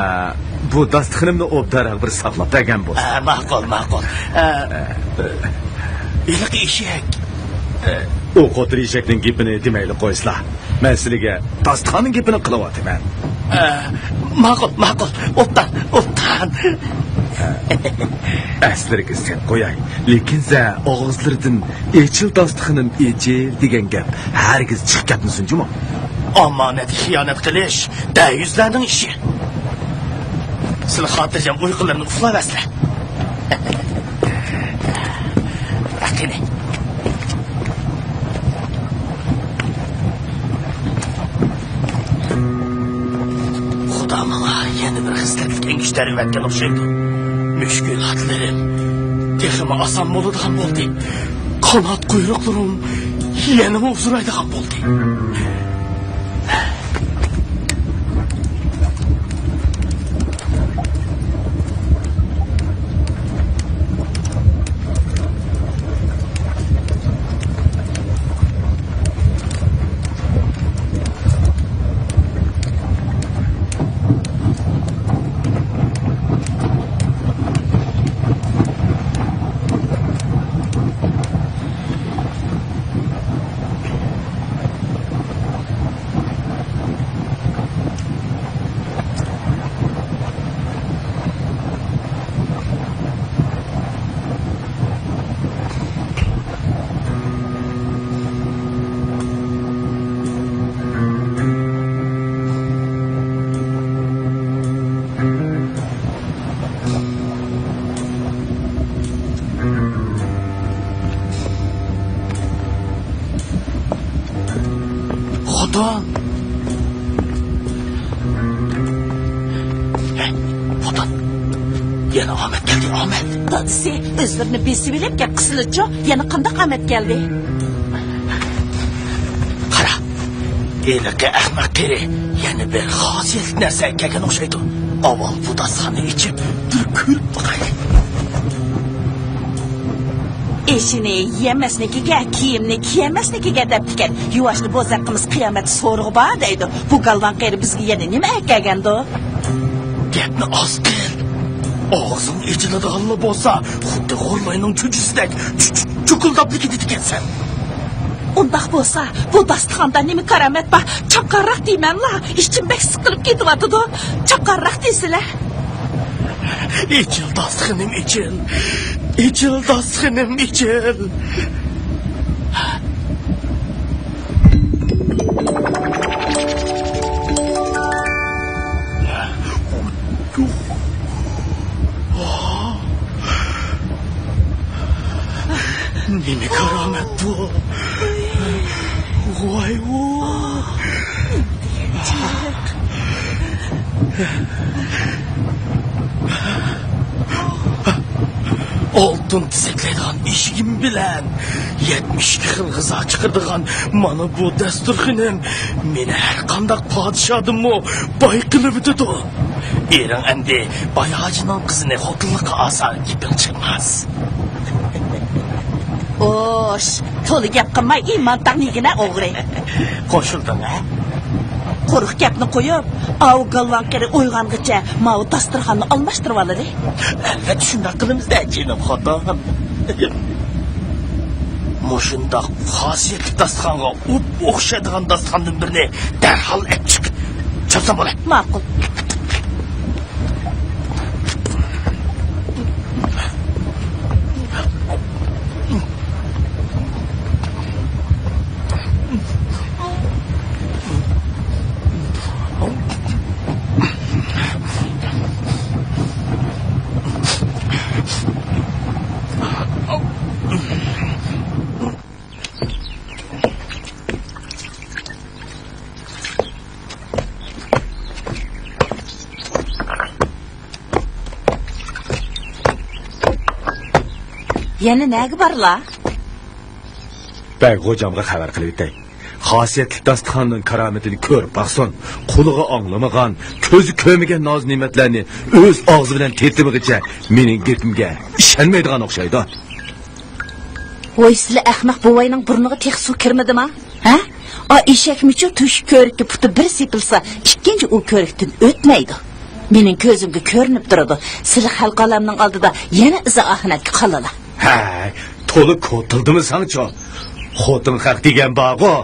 بۇ داستىخىنىمنى ئوبدانراق بىر ساقلاپ بەرگەن بولسا. ئە، ماقۇل، ماقۇل. ئە، ھېلىقى ئېشەك. ئە، ئۇ قوتۇر ئېشەكنىڭ گېپىنى دېمەيلى قويسىلا. مەن سىلىگە داستىخاننىڭ گېپىنى قىلىۋاتىمەن. ئە، ماقۇل، ماقۇل. ئوبدان، ئوبدان. ئەسلىرىگە سەن قوياي. لېكىن سە ئاغزىلىرىدىن «ئېچىل داستىخىنىم، ئېچىل» دېگەن گەپ ھەرگىز چىقىپ كەتمىسۇن جۇمۇ. ئامانەتكە خىيانەت قىلىش دەيۈزلەرنىڭ ئىشى. سىلى خاتىرجەم ئۇيقۇلىرىنى ئۇخلاۋەرسىلە. قېنى. خۇدا ماڭا يەنە بىر خىسلەتلىك ئەڭگۈشتەر ئەۋەتكەن ئوخشايدۇ. مۈشكۈلاتلىرىم تېخىمۇ ئاسان بولىدىغان بولدى. قانات قۇيرۇقلىرىم يەنىمۇ ئۇزىرايدىغان بولدى. خوتۇن! ھەي، خوتۇن! يەنە ئامەت كەلدى، ئامەت! دادىسى، ئۆزلىرىنى بېسىۋېلىپ گەپ قىلسىلىچۇ، يەنە قانداق ئامەت كەلدى؟ قارا، ھېلىقى ئەخمەق قېرى يەنە بىر خاسىيەتلىك نەرسە كەلگەن ئوخشايدۇ. ئاۋۋال بۇ داستىخاننى ئېچىپ، بىر كۆرۈپ باقايلى. ئېشىنى يېيەلمەسنىكىگە، كىيىمنى كىيەلمەسنىكىگە دەپتىكەن. يۇۋاشنى بوزەك قىلمىسا قىيامەتتە سورىقى بار دەيدۇ. بۇ گالۋاڭ قېرى بىزگە يەنە نېمە ئەكەلگەندۇ؟ گەپنى ئاز قىل. ئاغزىڭ ئېچىلىدىغانلا بولسا، خۇددى غورلاينىڭ چۈجىسىدەك چۈ-، چۈ-، چۇكۇلداپلا كېتىدىكەنسەن. ئۇنداق بولسا، بۇ داستىخاندا نېمە كارامەت بار؟ چاققانراق دېيمەنلا، ئىچىم بەك سىقىلىپ كېتىۋاتىدۇ. چاققانراق دېسىلە. ئېچىل داستىخىنىم، ئېچىل. ئېچىل داستىخىنىم، ئېچىل. نېمە كارامەت بۇ؟ ۋاي، ۋاي. ئالتۇن تېزەكلەيدىغان ئېشىكىم بىلەن يەتمىش ئىككى خىل غىزا چىقىرىدىغان مانا بۇ دەستۇرخىنىم مېنى ھەرقانداق پادىشادىنمۇ باي قىلىۋېتىدۇ. ئېرىڭ ئەمدى باي ھاجىنىڭ قىزىنى خوتۇنلۇققا ئالسا گېپىڭ چىقماس. ئوش، تولا گەپ قىلماي، ئىمان تاغنى يېگىنە ئوغرى. قوشۇلدۇڭ، ھە؟ قۇرۇق گەپنى قويۇپ، ئاۋۇ گالۋاڭ قېرى ئويغانغىچە ماۋۇ داستۇرخاننى ئالماشتۇرۇۋالىلى. ئەلۋەتتە شۇنداق قىلىمىز-دە، جېنىم خوتۇن. مۇشۇنداق خاسىيەتلىك داستىخانغا ئوپئوخشايدىغان داستىخاندىن بىرنى دەرھال ئەپ چىق. چاپسان بولە. ماقۇل. يەنە نەگە بارلا؟ بەگ غوجامغا خەۋەر قىلىۋېتەي. خاسىيەتلىك داستىخاننىڭ كارامىتىنى كۆرۈپ باقسۇن. قۇلىقى ئاڭلىمىغان، كۆزى كۆرمىگەن ناز-نېمەتلەرنى ئۆز ئاغزى بىلەن تېتىمىغىچە مېنىڭ گېپىمگە ئىشەنمەيدىغان ئوخشايدۇ. ۋاي، سىلە ئەخمەق بوۋاينىڭ بۇرنىغا تېخى سۇ كىرمىدىما؟ ھە؟ ئا ئېشەكمۇچۇ تۆشۈك كۆرۈككە پۇتى بىر سېپىلسا، ئىككىنچى ئۇ كۆرۈكتىن ئۆتمەيدۇ. مېنىڭ كۆزۈمگە كۆرۈنۈپ تۇرىدۇ، سىلە خەلق ئالەمنىڭ ئالدىدا يەنە ئىزا-ئاھانەتكە قالىلا. ھەي، تولا كوتۇلدىمۇ ساڭچۇ؟ خوتۇن خەق دېگەن بارغۇ.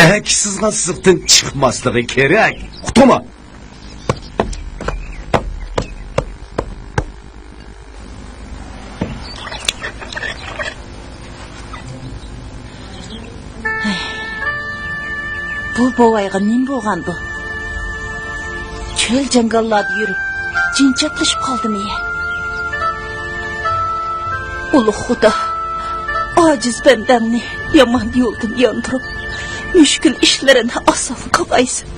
ئەگىشىپ سىزغان سىزىقتىن چىقماسلىقى كېرەك. ئۇقتۇڭمۇ؟ بۇ بوۋايغا نېمە بولغاندۇ؟ چۆل جاڭگاللاردا يۈرۈپ، جىنچاپلىشىپ قالدىمۇ يە؟ ئۇلۇغ خۇدا، ئاجىز بەندەڭنى يامان يولدىن ياندۇرۇپ، مۈشكۈل ئىشلىرىنى ئاسان قىلايسەن.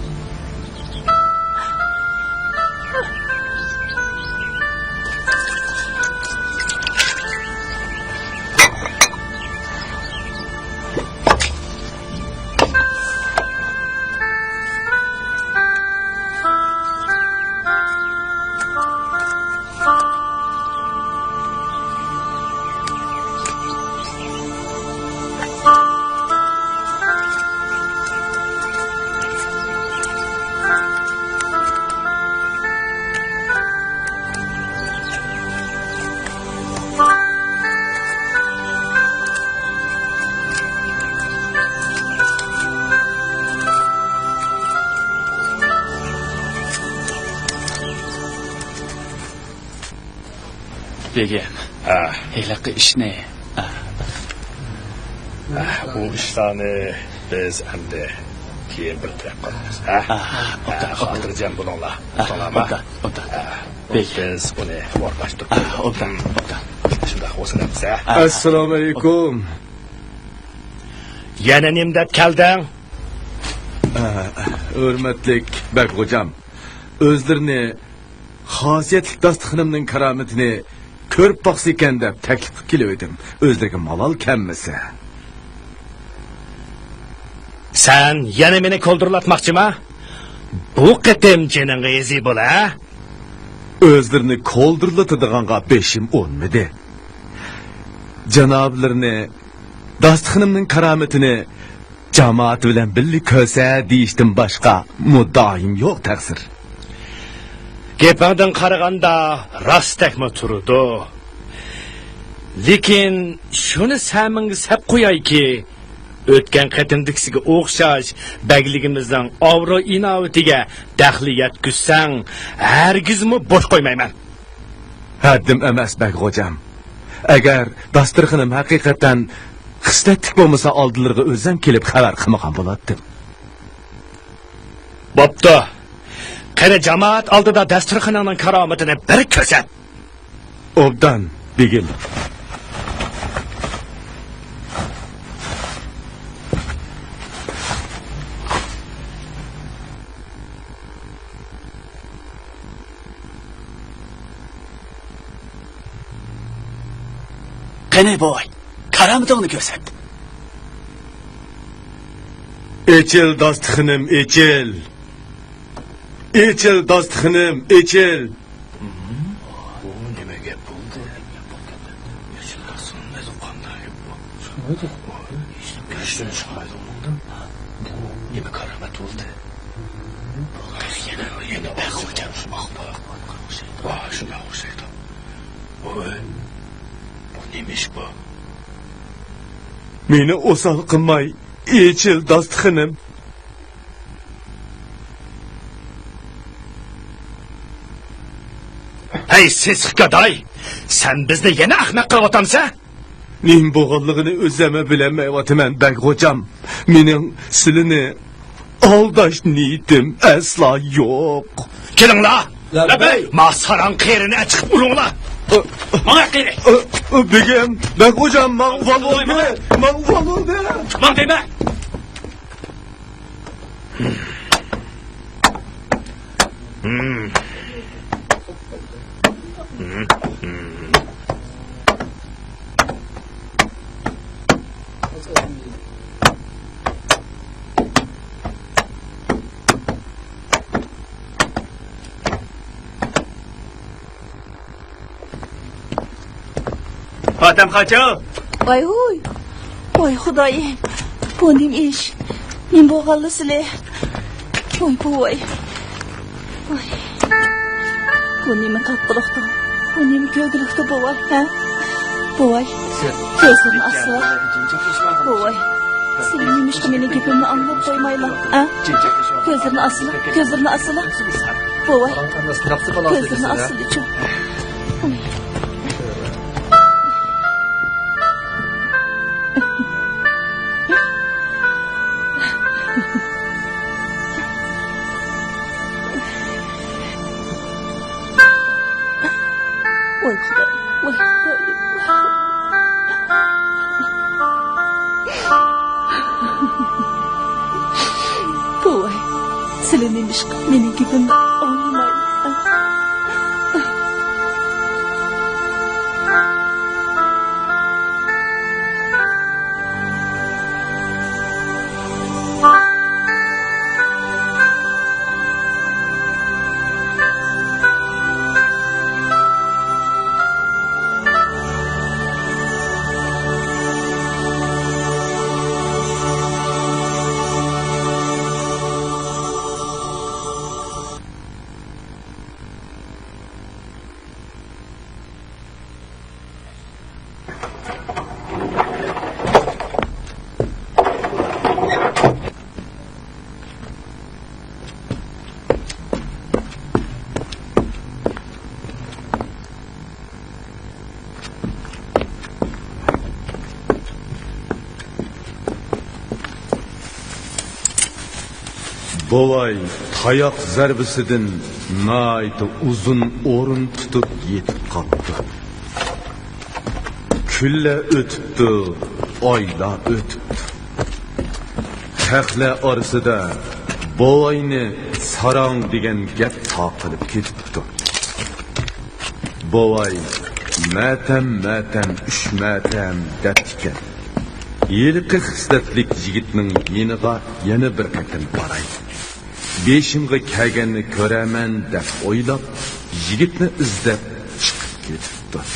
بېگىم، ھە. ھېلىقى ئىشنى، ھە. ھە، ئۇ ئىشلارنى بىز ئەمدى كېيىن بىر تەرەپ قىلىمىز، ھە؟ ھە، ھە، ئوبدان، ئوبدان. خاتىرجەم بولۇڭلار. ھە، ئۇقتۇڭلارمۇ؟ ئوبدان، ئوبدان. ھە، بېگىم. بىز ئۇنى ئورۇنلاشتۇرۇپ ھە، قويدۇق. ئوبدان، ئوبدان. شۇنداق بولسا دەپسە. ھە. ئەسسالامۇئەلەيكۇم. يەنە نېمە دەپ كەلدىڭ؟ ھە، ھۆرمەتلىك بەگ غوجام. ئۆزلىرىنى خاسىيەتلىك داستىخىنىمنىڭ كارامىتىنى كۆرۈپ باقسىكەن دەپ تەكلىپ قىلىپ كېلىۋىدىم. ئۆزلىرىگە مالال كەلمىسە. سەن يەنە مېنى كولدۇرلاتماقچىما؟ بۇ قېتىم جېنىڭغا ئېزى بول، ھە؟ ئۆزلىرىنى كولدۇرلىتىدىغانغا بېشىم ئۇنمىدى. جانابلىرىنى داستىخىنىمنىڭ كارامىتىنى جامائەت بىلەن بىللە كۆرسە دېيىشتىن باشقا مۇددىئايىم يوق، تەقسىر. گېپىڭدىن قارىغاندا راستتەكمۇ تۇرىدۇ. لېكىن شۇنى سەمىڭگە سەپ قويايكى، ئۆتكەن قېتىمدىكىسىگە ئوخشاش بەگلىكىمىزنىڭ ئابرۇي-ئىناۋىتىگە دەخلى يەتكۈزسەڭ، ھەرگىزمۇ بوش قويمايمەن. ھەددىم ئەمەس، بەگ غوجام. ئەگەر داستىرخىنىم ھەقىقەتەن خىسلەتلىك بولمىسا، ئالدىلىرىغا ئۆزۈم كېلىپ خەۋەر قىلمىغان بولاتتىم. بوپتۇ. قېنى، جامائەت ئالدىدا داستىرخىنىڭنىڭ كارامىتىنى بىر كۆرسەت. ئوبدان، بېگىم. قېنى بوۋاي، كارامىتىڭنى كۆرسەت. ئېچىل داستىخىنىم، ئېچىل. ئېچىل داستىخىنىم، ئېچىل. بۇ نېمە گەپ بولدى؟ ئېچىل داستىخىنىم دېدى، قانداق گەپ بۇ؟ چىقمايدۇ. ھېچنېمە چىقمايدۇ ئۇنىڭدىن. بۇ نېمە كارامەت بولدى؟ يەنە، يەنە ئاخۇنجا شۇنداق ئوخشايدۇ. ۋاھ، شۇنداق ئوخشايدۇ. ۋوي، بۇ نېمە ئىش بۇ؟ مېنى ئوسال قىلماي، ئېچىل داستىخىنىم. ھەي، سېسىق گاداي! سەن بىزنى يەنە ئەخمەق قىلىۋاتامسەن؟ نېمە بولغانلىقىنى ئۆزۈممۇ بىلەلمەيۋاتىمەن، بەگ غوجام. مېنىڭ سىلىنى ئالداش نىيىتىم ئەسلا يوق. كېلىڭلار! لەببەي! ما ساراڭ قېرىنى ئەچىقىپ ئۇرۇڭلار! ئە، ماڭا قېرى! ئە، ئە، بېگىم، بەگ غوجام، ماڭ ۋال بولدى! ماڭ ۋال بولدى! ماڭ دەيمەن! ئاتام قاچۇ! ۋاي ھۇي! ۋاي خۇدايىم! بۇ نېمە ئىش؟ نېمە بولغانلا سىلى؟ ۋاي بوۋاي! ۋاي! بۇ نېمە تاتلىقتۇ؟ بۇ نېمە كۆرگۈلۈكتۇ بوۋاي، ھە؟ بوۋاي! كۆزلىرىنى ئاچسىلا! بوۋاي! سېنىڭ نېمىشقا مېنىڭ گېپىمنى ئاڭلاپ قويمايلا، ھە؟ كۆزلىرىنى ئاچسىلا! كۆزلىرىنى ئاچسىلا! بوۋاي! كۆزلىرىنى ئاچسىلىچۇ! ۋاي خۇدايىم، ۋاي خۇدايىم، ۋاي خۇدايىم. بوۋاي، سىلى نېمىشقا مېنىڭ گېپىمنى ئاڭلىمايلا؟ بوۋاي تاياق زەربىسىدىن ناھايىتى ئۇزۇن ئورۇن تۇتۇپ يېتىپ قاپتۇ. كۈنلەر ئۆتۈپتۇ، ئايلار ئۆتۈپتۇ. خەقلەر ئارىسىدا بوۋاينى ساراڭ دېگەن گەپ تارقىلىپ كېتىپتۇ. بوۋاي، مەتەم، مەتەم، ئۈچ مەتەم دەپتىكەن. ھېلىقى خىسلەتلىك يىگىتنىڭ يېنىغا يەنە بىر قېتىم باراي. بېشىمغا كەلگەننى كۆرەرمەن دەپ ئويلاپ، يىگىتنى ئىزدەپ چىقىپ كېتىپتۇ.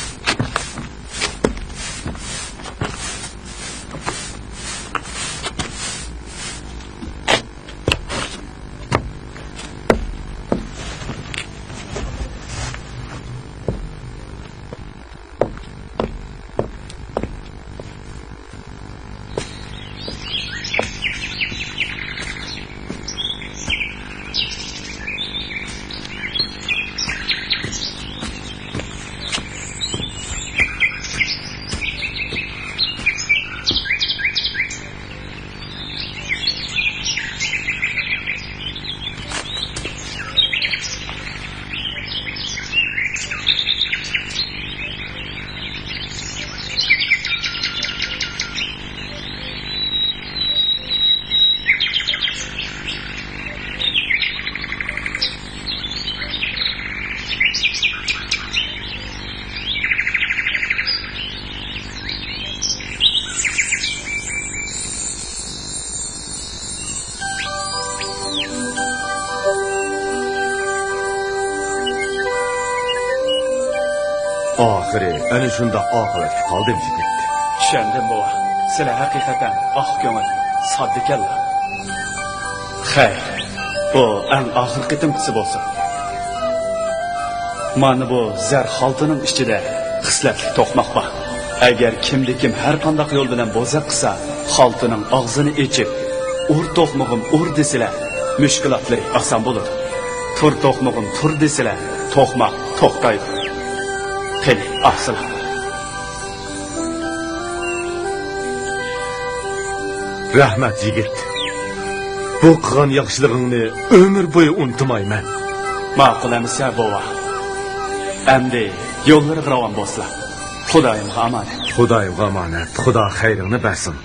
ئاخىرى ئەنە شۇنداق ئاقىۋەتكە قالدىم، يىگىت. چۈشەندىم، بوۋا. سىلەر ھەقىقەتەن ئاق كۆڭۈل، ساددىكەنلا. خەير، بۇ ئەڭ ئاخىرقى قېتىمقىسى بولسۇن. مانا بۇ زەر خالتىنىڭ ئىچىدە خىسلەتلىك توقماق بار. ئەگەر كىمدە كىم ھەر قانداق يول بىلەن بوزەك قىلسا، خالتىنىڭ ئاغزىنى ئېچىپ، «ئۇر توقمىغىم، ئۇر» دېسىلە، مۈشكۈلاتلىرى ئاسان بولىدۇ. «تۇر توقمىغىم، تۇر» دېسىلە، توقماق توختايدۇ. قېنى، ئاقسىلا. رەھمەت، يىگىت. بۇ قىلغان ياخشىلىقىڭنى ئۆمۈر بويى ئۇنتۇمايمەن. ماقۇل ئەمىسە، بوۋا. ئەمدى يوللىرىغا راۋان بولسىلا. خۇدايىمغا ئامانەت. خۇدايىمغا ئامانەت. خۇدا خەيرىڭنى بەرسۇن.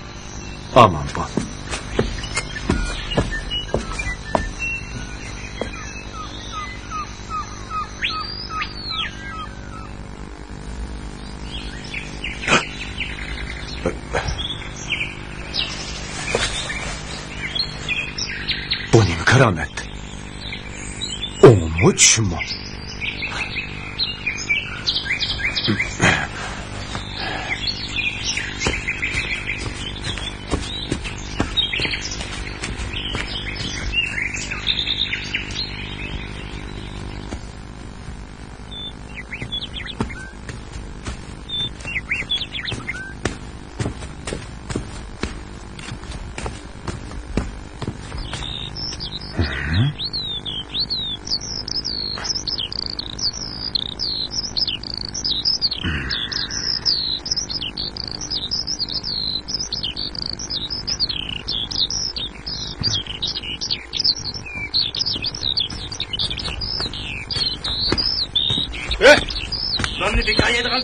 ئامان بول. بۇ نېمە كارامەت؟ ئوڭمۇ، چۈشمۇ؟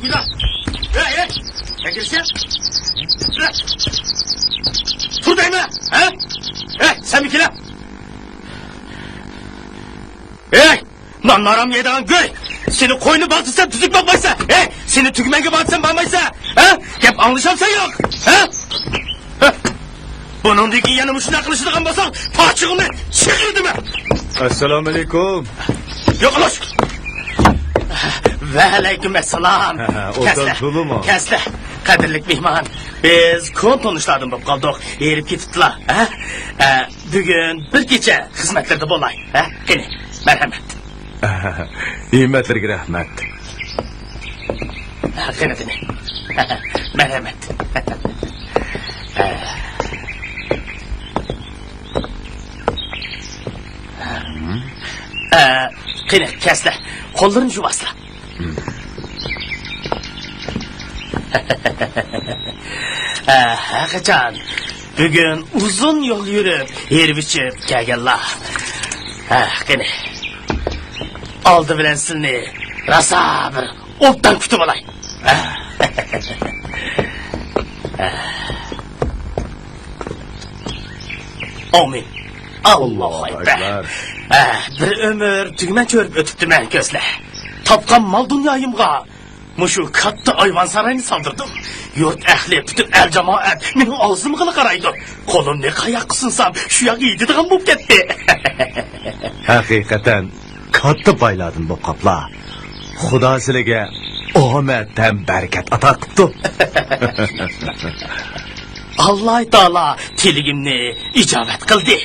گۇيلا. ھەي، ھەي. نەگە كىرىسەن؟ تۇر دەيمەن. ھە؟ ھەي، سەنمۇ كېلە. ھەي، نان ھارام يەيدىغان گۇي. سېنى قوينى باغدىسام تۈزۈك باقمايسەن. ھەي، سېنى تۈگمەنگە باغدىسام بارمايسەن. ھە؟ گەپ ئاڭلىشامسەن يوق؟ ھە؟ ھە؟ بۇنىڭدىن كېيىن يەنە مۇشۇنداق قىلىشىدىغان بولساڭ، پاچىقىڭنى چىقىرىمەن. ئەسسالامۇئەلەيكۇم. يوقىلاش. ۋەئەلەيكۇم ئەسسالام. ھە، ھە، ئوتاق كەسلە، تولىمۇ؟ كەسلە. قەدىرلىك مېھمان، بىز كونا تونۇشلاردىن بولۇپ قالدۇق. ھېرىپ كېتىپتىلا. ھە؟ ھە، بۈگۈن بىر كېچە خىزمەتلىرىدە بولاي. ھە؟ قېنى، مەرھەمەت. ھىممەتلىرىگە رەھمەت. قېنى، قېنى. مەرھەمەت. ئە، قېنى، كەسلە. قوللىرىنى يۇۋاسلا. ئە، ھەرقاچان بۈگۈن ئۇزۇن يول يۈرۈپ، ھېرىپ ئىچىپ كەلگەنلا. ھە، قېنى. ئالدى بىلەن سىلىنى راسا بىر ئوبدان كۈتۈۋالاي. ھە؟ ئامىن. ئاللاھۇ ئەكبەر. ھە، بىر ئۆمۈر تۈگمەن چۆرۈپ ئۆتۈپتىمەن كۆزلە. تاپقان مال دۇنيايىمغا مۇشۇ كاتتا ئايۋان ساراينى سالدۇردۇم. يۇرت ئەھلى، پۈتۈن ئەل جامائەت مېنىڭ ئاغزىمغىلا قارايدۇ. قولۇمنى قاياققا سۇنسام، شۇ ياققا يېتىدىغان بولۇپ كەتتى. ھەقىقەتەن كاتتا بايلاردىن بولۇپ قاپلا. خۇدا سىلىگە ئامەت ھەم بەرىكەت ئاتا قىپتۇ. ئاللاھ تائالا تىلىگىمنى ئىجابەت قىلدى.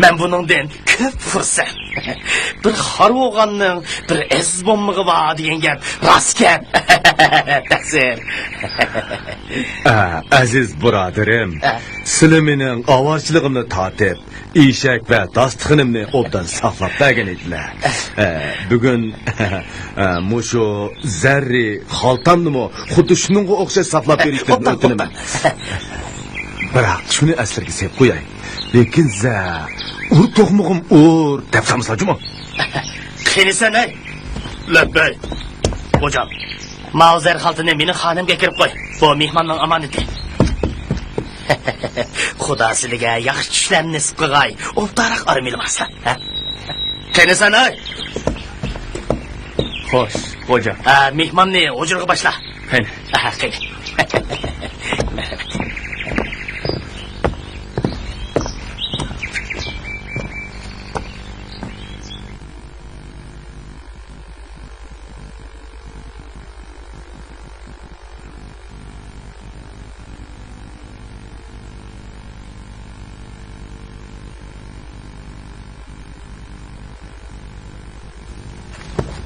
مەن بۇنىڭدىن كۆپ خۇرسەن. بىر خار بولغاننىڭ بىر ئەزىز بولمىقى بار دېگەن گەپ راست گەپ. تەقسىر. ئە، ئەزىز بۇرادىرىم، ئە. سىلى مېنىڭ ئاۋارىچىلىقىمنى تارتىپ، ئېشەك ۋە داستىخىنىمنى ئوبدان ساقلاپ بەرگەن ئىدىلە. ئە، بۈگۈن، ئە، مۇشۇ زەررى خالتامنىمۇ خۇددى شۇنىڭغا ئوخشاش ساقلاپ بېرىشتىن ئوبدان، ئۆتۈنىمەن. ئوبدان. بىراق شۇنى ئەسلىرىگە سېلىپ قوياي. لېكىن زە، ئۇر توقمىغىم ئۇر دەپ قالمىسا جۇمۇ. قېنى سەن، ھەي؟ لەببەي. خوجام. ماۋۇ زەر خالتىنى مېنىڭ خانىمىمغا كىرىپ قوي. بۇ مېھماننىڭ ئامانىتى. خۇدا سىلىگە ياخشى چۈشلەرنى نېسىپ قىلغاي. ئوبدانراق ئارام ئېلىۋالسا. ھە؟ قېنى سەن، ھەي؟ خوش، خوجام. ھە، مېھماننى ھۇجرىغا باشلا. قېنى. ھە، قېنى.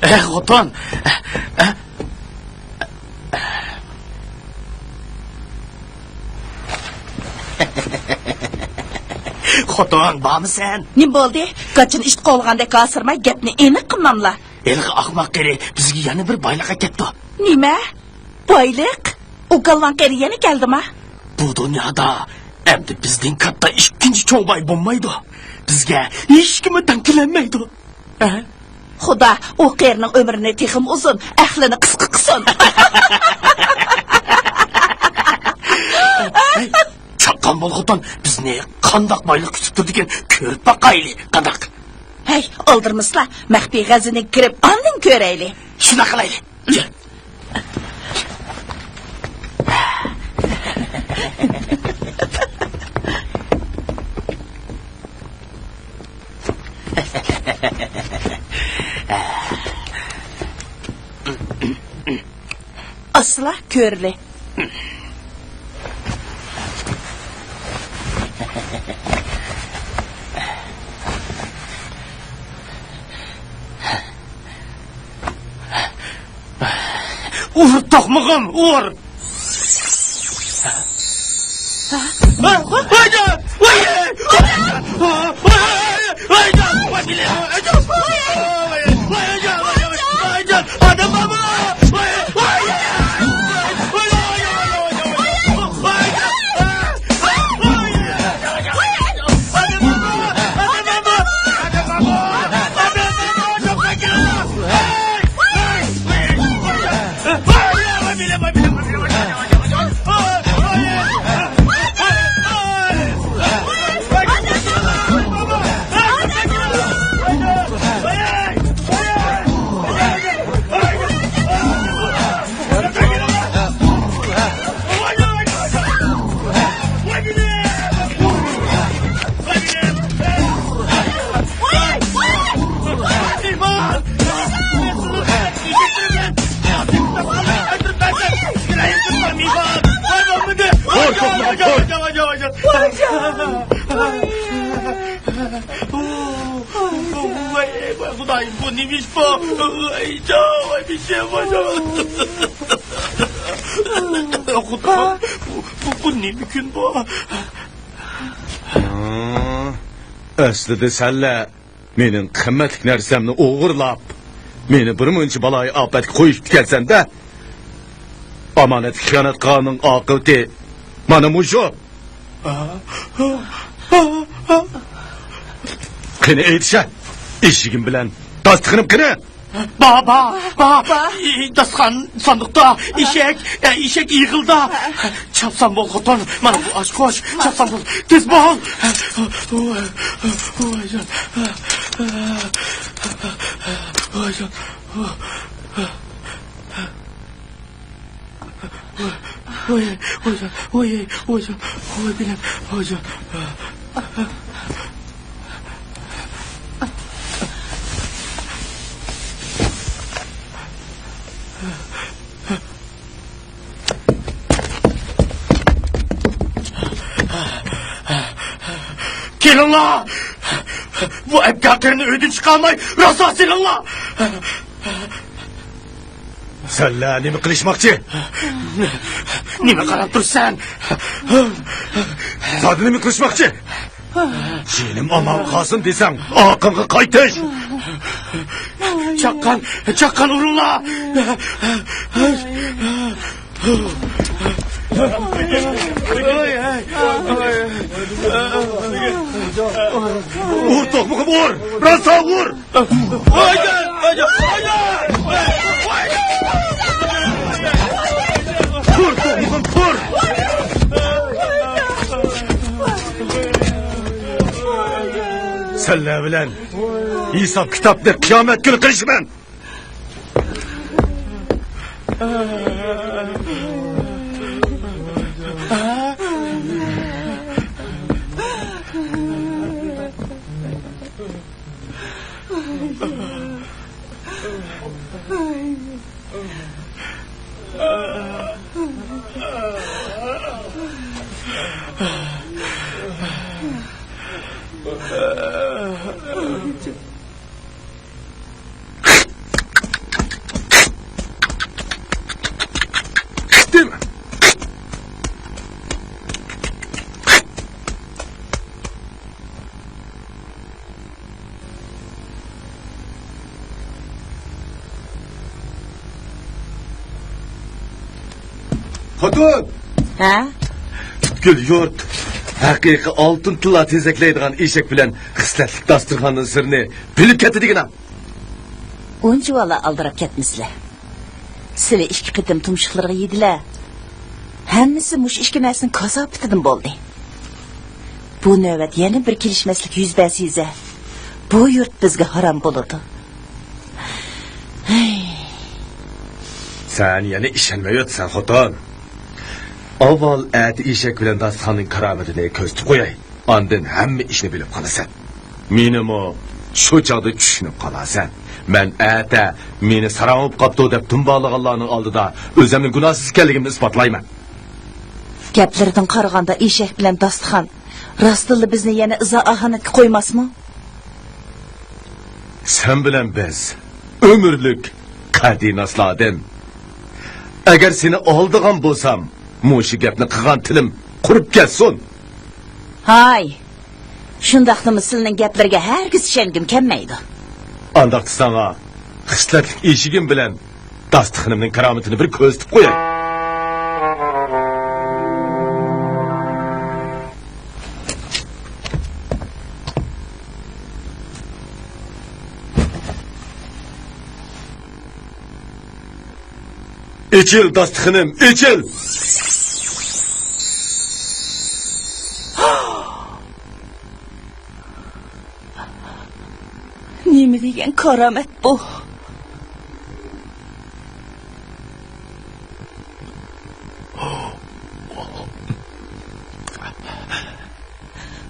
ئە، خوتۇن! خوتۇن، بارمىسەن؟ نېمە بولدى؟ گاچىنى ئىت قوغلىغاندەك ھاسىرىماي، گەپنى ئېنىق قىلماملا. ھېلىقى ئاخماق قېرى بىزگە يەنە بىر بايلىق ئەكەپتۇ. نېمە؟ بايلىق؟ ئۇ گالۋاڭ قېرى يەنە كەلدىما؟ بۇ دۇنيادا ئەمدى بىزدىن كاتتا ئىككىنچى چوڭ باي بولمايدۇ. بىزگە ھېچكىممۇ تەڭ كېلەلمەيدۇ. ھە؟ خۇدا ئۇ قېرىنىڭ ئۆمرىنى تېخىمۇ ئۇزۇن، ئەقلىنى قىسقا قىلسۇن. ھەي، چاققان بول خوتۇن، بىزنى قانداق بايلىق كۈتۈپ تۇرىدىكىن كۆرۈپ باقايلى، قانداق؟ ھەي، ئالدىرىمىسىلا، مەخپىي غەزنىگە كىرىپ ئاندىن كۆرەيلى. شۇنداق قىلايلى. ئاسلا كۆرلى. ئۇر، توقمىغىم، ئۇر! ۋاي، ۋاي، خۇدايىم، بۇ نېمە ئىش بۇ؟ ۋاي، جان، ۋاي، بېشىم، ۋاي، جان. خۇدا، بۇ، بۇ، بۇ نېمە كۈن بۇ؟ ئەسلىدە سەنلەر مېنىڭ قىممەتلىك نەرسەمنى ئوغرىلاپ، مېنى بىر مۇنچە بالايىئاپەتكە قويۇپ كەلسەڭلار، ئامانەتكە خىيانەت قىلغاننىڭ ئاقىۋىتى مانا مۇشۇ. قېنى ئېيتىشە، ئىشىكىم بىلەن داستىخىنىم قېنى؟ با، با، با. با. ئى، داستىخان ساندۇقتا، ئېشەك، ئە، ئېشەك ئېغىلدا. چاپسان بول، خوتۇن. مانا بۇ ئاچقۇچ. چاپسان بول. تېز بول. ۋايجان. ۋايجان. ۋاي، ۋايجان، ۋاي، ۋايجان، ۋاي، بىلەم، ۋايجان. كېلىڭلار! بۇ ئەپكاكىرنى ئۆيدىن چىقارماي، راسا سېلىڭلار! سەنلەر نېمە قىلىشماقچى؟ نېمە قاراپ تۇرسەن؟ سادە نېمە قىلىشماقچى؟ جېنىم ئامان قالسۇن دېسەڭ، ئارقاڭغا قايتىش! چاققان، چاققان ئۇرۇڭلار! ئۇر، توقمىقىم ئۇر! راسا ئۇر! تۇر، تۇر، مۇقىم، تۇر! سەنلەر بىلەن ھېساب-كىتابنى قىيامەت كۈنى قىلىشىمەن! خوتۇن! ھە؟ پۈتكۈل يۇرت ھەقىقىي ئالتۇن تىللا تېزەكلەيدىغان ئېشەك بىلەن خىسلەتلىك داستىخاننىڭ سىرىنى بىلىپ كەتتى دېگىنە. ئۇنچىۋالا ئالدىراپ كەتمىسىلە. سىلى ئىككى قېتىم تۇمشۇقلىرىغا يېدىلە. ھەممىسى مۇشۇ ئىككى نەرسىنىڭ كاساپىتىدىن بولدى. بۇ نۆۋەت يەنە بىر كېلىشمەسلىك يۈز بەرسە يېزە، بۇ يۇرت بىزگە ھارام بولىدۇ. ھەي. سەن يەنە ئىشەنمەيۋاتىسەن، خوتۇن. ئاۋۋال ئەتە ئېشەك بىلەن داستىخاننىڭ كارامىتىنى كۆزىتىپ قوياي. ئاندىن ھەممە ئىشنى بىلىپ قالىسەن. مېنىمۇ شۇ چاغدا چۈشىنىپ قالارسەن. مەن ئەتە مېنى ساراڭ بولۇپ قاپتۇ دەپ دۇمبالىغانلارنىڭ ئالدىدا ئۆزۈمنىڭ گۇناھسىز ئىكەنلىكىمنى ئىسپاتلايمەن. گەپلىرىدىن قارىغاندا ئېشەك بىلەن داستىخان راستتىنلا بىزنى يەنە ئىزا-ئاھانەتكە قويماسمۇ؟ سەن بىلەن بىز ئۆمۈرلۈك قەدىناسلاردىن. ئەگەر سېنى ئالدىغان بولسام، مۇشۇ گەپنى قىلغان تىلىم قۇرۇپ كەتسۇن. ھاي، شۇنداقتىمۇ سىلىنىڭ گەپلىرىگە ھەرگىز ئىشەنگۈم كەلمەيدۇ. ئانداقتا ساڭا خىسلەتلىك ئېشىكىم بىلەن داستىخىنىمنىڭ كارامىتىنى بىر كۆزىتىپ قوياي. ئېچىل، داستىخىنىم، ئېچىل! نېمە دېگەن كارامەت بۇ؟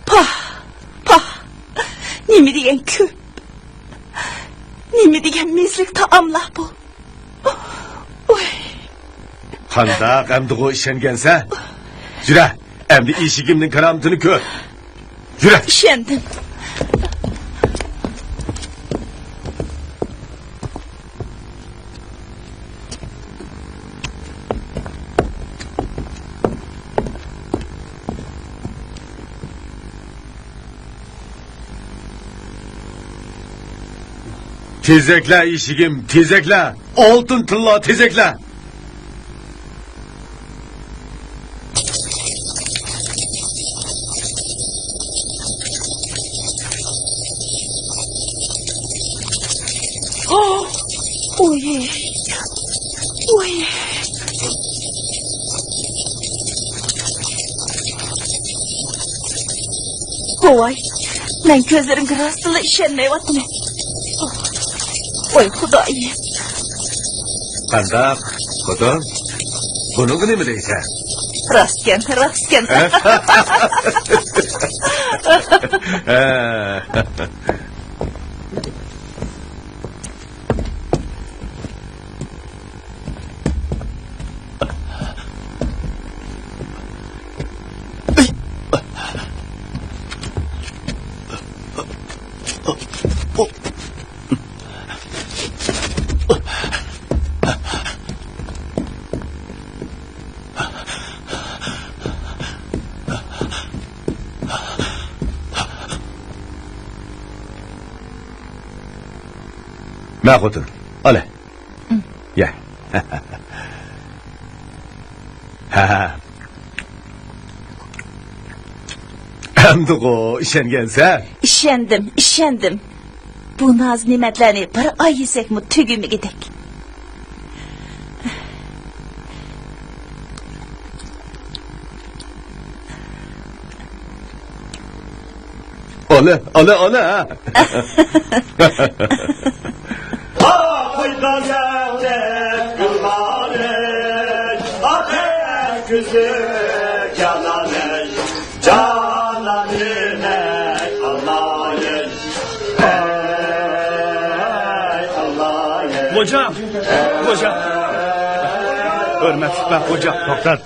پاھ، پاھ، نېمە دېگەن كۆپ، نېمە دېگەن مېزىلىك تائاملار بۇ. ئۇي. قانداق ئەمدىغۇ ئىشەنگەنسەن؟ يۈرە، ئەمدى ئېشىكىمنىڭ كارامىتىنى كۆر. يۈرە. ئىشەندىم. تېزەكلە ئىشىكىم، تېزەكلە! ئالتۇن تىللا تېزەكلە! ئوي. ئوي. ۋاي، مەن كۆزلىرىمگە راستتىنلا ئىشەنمەيۋاتىمەن. ۋاي خۇدايىم. قانداق، خوتۇن؟ بۇنىڭغا نېمە دەيسەن؟ راستكەن، راستكەن. ھە؟ مە خوتۇن، ئالە. يە. ھە. ئەمدىغۇ ئىشەنگەنسەن؟ ئىشەندىم، ئىشەندىم. بۇ ناز-نېمەتلەرنى بىر ئاي يېسەكمۇ تۈگىمىگۈدەك. ئانا، ئانا، ئانا! خوجام! خوجام! ھۆرمەتلىك بەگ خوجام! توختات!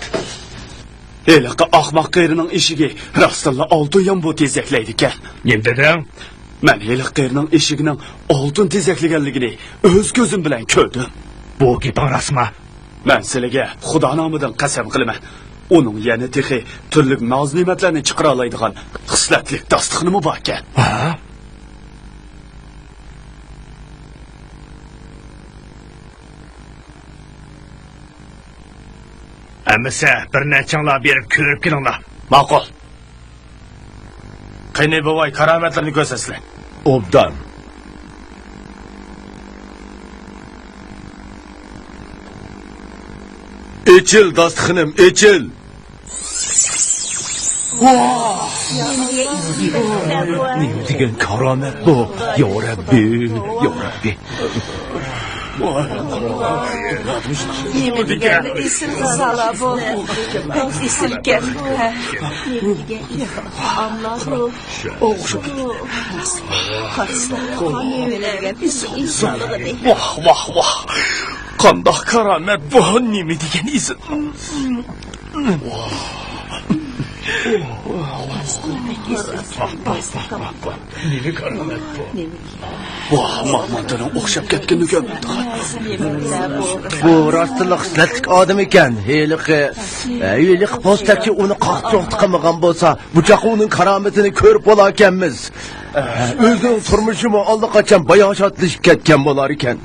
ھېلىقى ئاخماق قېرىنىڭ ئېشىكى راستتىنلا ئالتۇن يامبۇ تېزەكلەيدىكەن. نېمە دېدىڭ؟ مەن ھېلىقى قېرىنىڭ ئېشىكىنىڭ ئالتۇن تېزەكلىگەنلىكىنى ئۆز كۆزۈم بىلەن كۆردۈم. بۇ گېپىڭ راستمۇ؟ مەن سىلىگە خۇدا نامىدىن قەسەم قىلىمەن. ئۇنىڭ يەنە تېخى تۈرلۈك ناز-نېمەتلەرنى چىقىرالايدىغان خىسلەتلىك داستىخىنىمۇ باركەن. ھە؟ ئەمىسە، بىر نەچچىڭلار بېرىپ كۆرۈپ كېلىڭلار. ماقۇل. قېنى، بوۋاي، كارامەتلىرىنى كۆرسەتسىلە. ئوبدان. ئېچىل، داستىخىنىم، ئېچىل! نېمە دېگەن كارامەت بۇ؟ يا رەببى، يا رەببى. نېمە دېگەن ئېسىل غىزالار بۇ؟ ئېسىلكەن. ھە. ئامما بۇ. ئوخشاپ. قارىسا، مېۋىلەرگە ئېسىل ئىنسانلىقىنى. ۋاھ، ۋاھ، ۋاھ. قانداق كارامەت بۇ؟ نېمە دېگەن ئېسىل. ۋاھ، ۋاھ، ۋاھ، ۋاھ. نېمە كارامەت بۇ؟ ۋاھ، ماھمانتىنىڭ ئوخشاپ كەتكىنىنى كۆرمەپتىغان. بۇ راستتىنلا خىسلەتلىك ئادەم ئىكەن. ھېلىقى، ھېلىقى پوستەكچى ئۇنى قاقچۇق قىلمىغان بولسا، بۇ چاغقا ئۇنىڭ كارامىتىنى كۆرۈپ بولاركەنمىز. ئۆزىنىڭ تۇرمۇشىمۇ ئاللىقاچان باياشاتلىشىپ كەتكەن بولاركەن.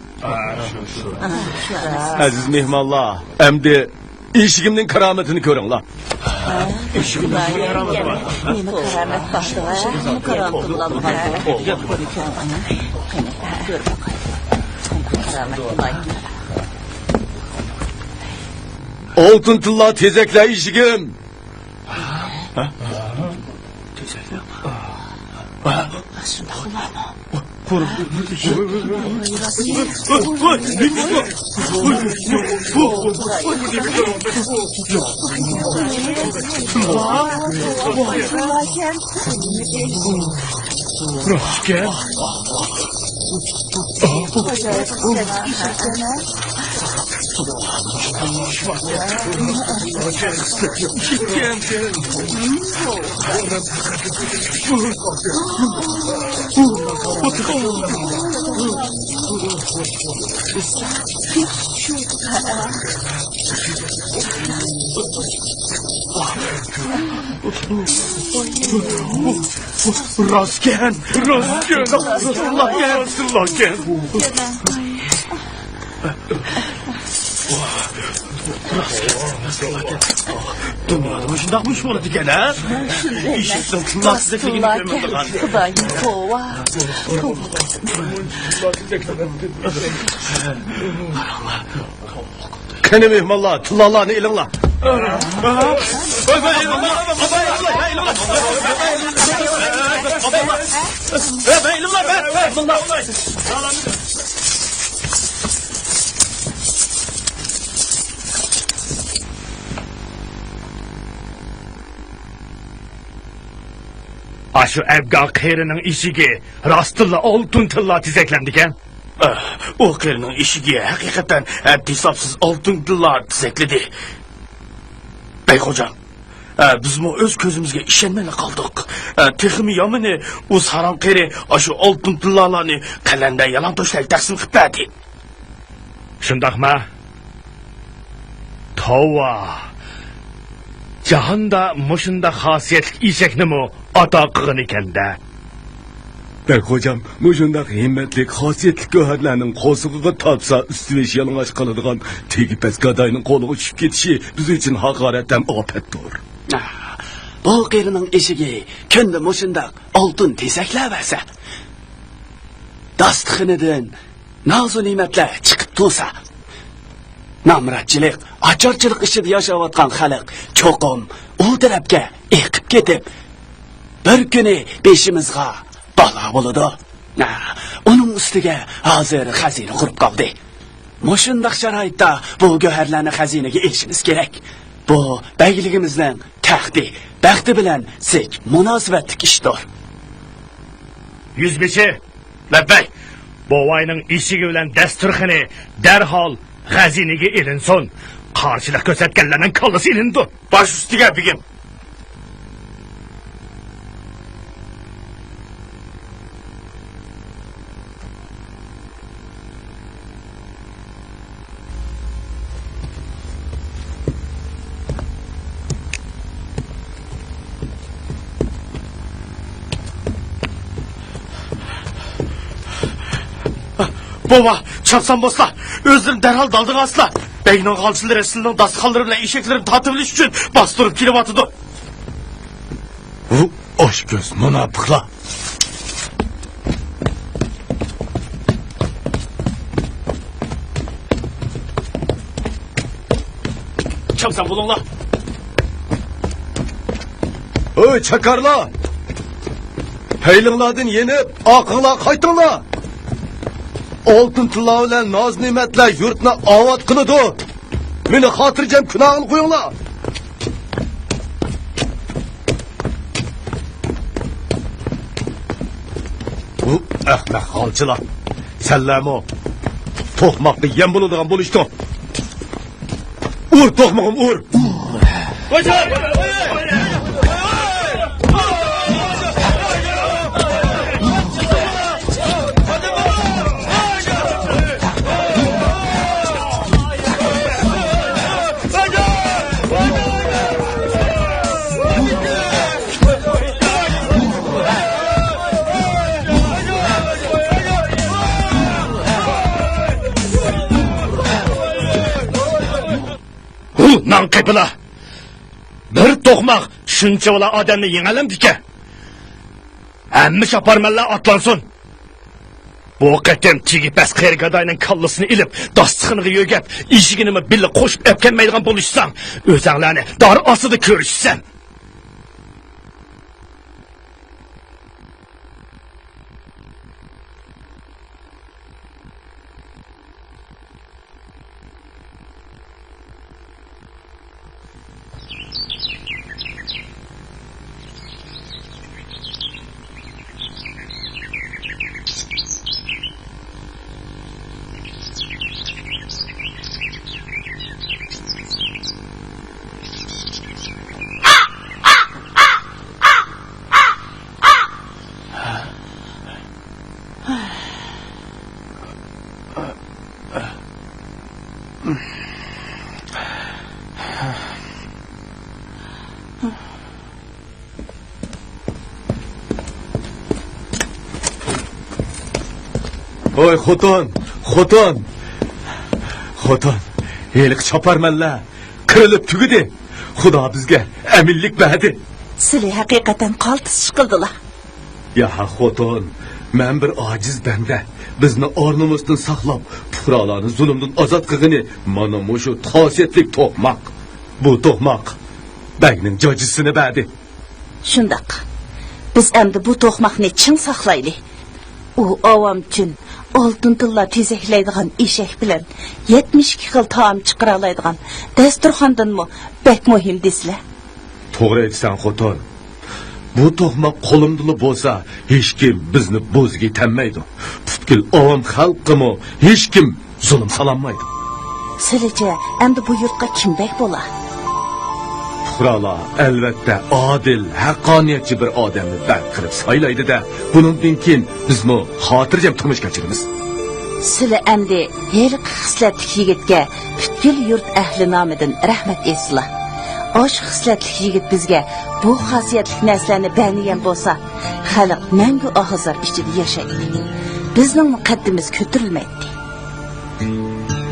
ئەزىز مېھمانلار، ئەمدى ئېشىكىمنىڭ كارامىتىنى كۆرۈڭلار. نېمە كارامەت بار؟ نېمە كارامەت بار؟ قېنى، كۆر باقاي. قېنى، كارامەت نېمە؟ ئالتۇن تىللا تېزەكلە ئىشىكىم! راستكەن، راستكەن، راستكەن، راستكەن. دۇنيادا مۇشۇنداقمۇ ئىش بولىدىكەن، ھە؟ ئېشەكنىڭ تىللا تېزەكلىكىنى كۆرمەيدىغان. خۇدايىم، توۋا. قېنى، مېھمانلار، تىللالارنى ئېلىڭلار. ئاشۇ ئەبگا قېرىنىڭ ئېشىكى راستتىنلا ئالتۇن تىللا تېزەكلەمدىكەن. ئۇ قېرىنىڭ ئېشىكى ھەقىقەتەن ھەددى-ھېسابسىز ئالتۇن تىللا تېزەكلىدى. بەگ خوجام، بىزمۇ ئۆز كۆزىمىزگە ئىشەنمەيلا قالدۇق. تېخىمۇ يامىنى، ئۇ ساراڭ قېرى ئاشۇ ئالتۇن تىللالارنى قەلەندەر يالىڭاچلارغا تەقسىم قىلىپ بەردى. شۇنداقما؟ توۋا! جاھاندا مۇشۇنداق خاسىيەتلىك ئېشەكنىمۇ ئاتا قىلغىنىكەن-دە. بەگ خوجام، مۇشۇنداق ھىممەتلىك، خاسىيەتلىك گۆھەرلەرنىڭ قورسىقىغا تاپسا ئۈستى-بېشى يالىڭاچ قالىدىغان تېگى پەس گاداينىڭ قولىغا چۈشۈپ كېتىشى بىز ئۈچۈن ھاقارەت ھەم ئاپەتتۇر. بۇ قېرىنىڭ ئېشىكى كۈندە مۇشۇنداق ئالتۇن تېزەكلەۋەرسە، داستىخىنىدىن نازۇ نېمەتلەر چىقىپ تۇرسا، نامراتچىلىق، ئاچارچىلىق ئىچىدە ياشاۋاتقان خەلق چوقۇم ئۇ تەرەپكە ئېقىپ كېتىپ، بىر كۈنى بېشىمىزغا بالا بولىدۇ. ھە، ئۇنىڭ ئۈستىگە ھازىر خەزىنە قۇرۇپ قالدى. مۇشۇنداق شارائىتتا بۇ گۆھەرلەرنى خەزىنىگە ئېلىشىمىز كېرەك. بۇ بەگلىكىمىزنىڭ تەختى، بەختى بىلەن زىچ مۇناسىۋەتلىك ئىشتۇر. يۈزبېشى! لەببەي! بوۋاينىڭ ئېشىكى بىلەن دەستۇرخىنى دەرھال خەزىنىگە ئېلىنسۇن. قارشىلىق كۆرسەتكەنلەرنىڭ كاللىسى ئېلىنىدۇ. باش ئۈستىگە، بېگىم! بوۋا، چاپسان بولسىلا، ئۆزلىرىنى دەرھال دالدىغا ئالسىلا. بەگنىڭ غالچىلىرى سىلىنىڭ داستىخانلىرى بىلەن ئېشەكلىرىنى تارتىۋېلىش ئۈچۈن باستۇرۇپ كېلىۋاتىدۇ. ۋۇ، ئاچكۆز مۇناپىقلار! چاپسان بولۇڭلار! ھۆي، چاكارلار! پەيلىڭلاردىن يېنىپ، ئارقاڭلارغا قايتىڭلار! ئالتۇن تىللا بىلەن ناز-نېمەتلەر يۇرتنى ئاۋات قىلىدۇ! مېنى خاتىرجەم كۈناغىنى قويۇڭلار! بۇ ئەخمەق غالچىلار! سەنلەرمۇ توقماققا يەم بولىدىغان بولۇشتۇڭ! ئۇر، توقمىغىم، ئۇر! ھۇ، نان قېپىلا! بىر توقماق شۇنچىۋالا ئادەمنى يېڭەلەمدىكەن؟ ھەممە شاپارمەنلەر ئاتلانسۇن! بۇ قېتىم تېگى پەس قېرى گاداينىڭ كاللىسىنى ئېلىپ، داستىخىنىغا يۆگەپ، ئېشىكىنىمۇ بىللە قوشۇپ ئەپكەنمەيدىغان بولۇشساڭ، ئۆزەڭلارنى دار ئاستىدا كۆرۈشىسەن! ھوي خوتۇن، خوتۇن! خوتۇن، ھېلىقى چاپارمەنلەر قىرىلىپ تۈگىدى. خۇدا بىزگە ئەمىنلىك بەردى. سىلى ھەقىقەتەن قالتىس چىقىلدىلا. ياھا خوتۇن، مەن بىر ئاجىز بەندە. بىزنى ئار-نومۇستىن ساقلاپ، پۇقرالارنى زۇلۇمدىن ئازاد قىلغىنى مانا مۇشۇ خاسىيەتلىك توقماق. بۇ توقماق بەگنىڭ جاجىسىنى بەردى. شۇنداق. بىز ئەمدى بۇ توقماقنى چىڭ ساقلايلى. ئۇ ئاۋام ئۈچۈن ئالتۇن تىللا تېزەكلەيدىغان ئېشەك بىلەن يەتمىش ئىككى خىل تائام چىقىرالايدىغان دەستۇرخاندىنمۇ بەك مۇھىم دېسىلە. توغرا ئېيتىسەن، خوتۇن. بۇ توقماق قولۇمدىلا بولسا، ھېچكىم بىزنى بوزىگە تەنمەيدۇ. پۈتكۈل ئاۋام خەلققىمۇ ھېچكىم زۇلۇم سالالمايدۇ. سىلىچە، ئەمدى بۇ يۇرتقا كىم بەگ بولا؟ پۇقرالار، ئەلۋەتتە، ئادىل، ھەققانىيەتچى بىر ئادەمنى بەگ قىلىپ سايلايدۇ-دە، بۇنىڭدىن كېيىن بىزمۇ خاتىرجەم تۇرمۇش كەچۈرىمىز. سىلى ئەمدى ھېلىقى خىسلەتلىك يىگىتكە پۈتكۈل يۇرت ئەھلى نامىدىن رەھمەت ئېيتسىلا. ئاشۇ خىسلەتلىك يىگىت بىزگە بۇ خاسىيەتلىك نەرسىلەرنى بەرمىگەن بولسا، خەلق مەڭگۈ ئاھۇزار ئىچىدە ياشايتتى. بىزنىڭمۇ قەددىمىز كۆتۈرۈلمەيتتى.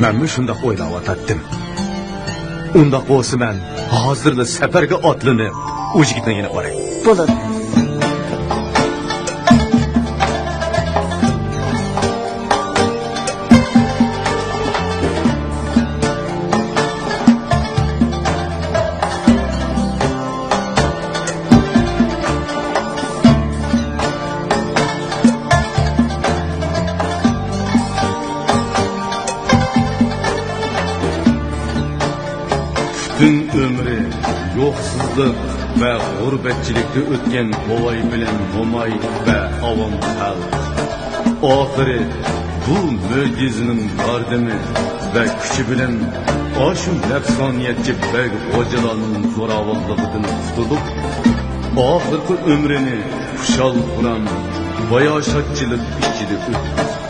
مەنمۇ شۇنداق ئويلاۋاتاتتىم. ئۇنداق بولسا، مەن ھازىرلا سەپەرگە ئاتلىنىپ، ئۇ يىگىتنىڭ يېنىغا باراي. بولىدۇ. پۈتۈن ئۆمرى يوقسۇزلۇق ۋە غۇربەتچىلىكتە ئۆتكەن بوۋاي بىلەن موماي ۋە ئاۋام خەلق ئاخىرى بۇ مۆجىزىنىڭ ياردىمى ۋە كۈچى بىلەن ئاشۇ نەپسانىيەتچى بەگ غوجىلارنىڭ زوراۋانلىقىدىن قۇتۇلۇپ، ئاخىرقى ئۆمرىنى خۇشال-خۇرام، باياشاتچىلىق ئىچىدە ئۆتكۈزدى.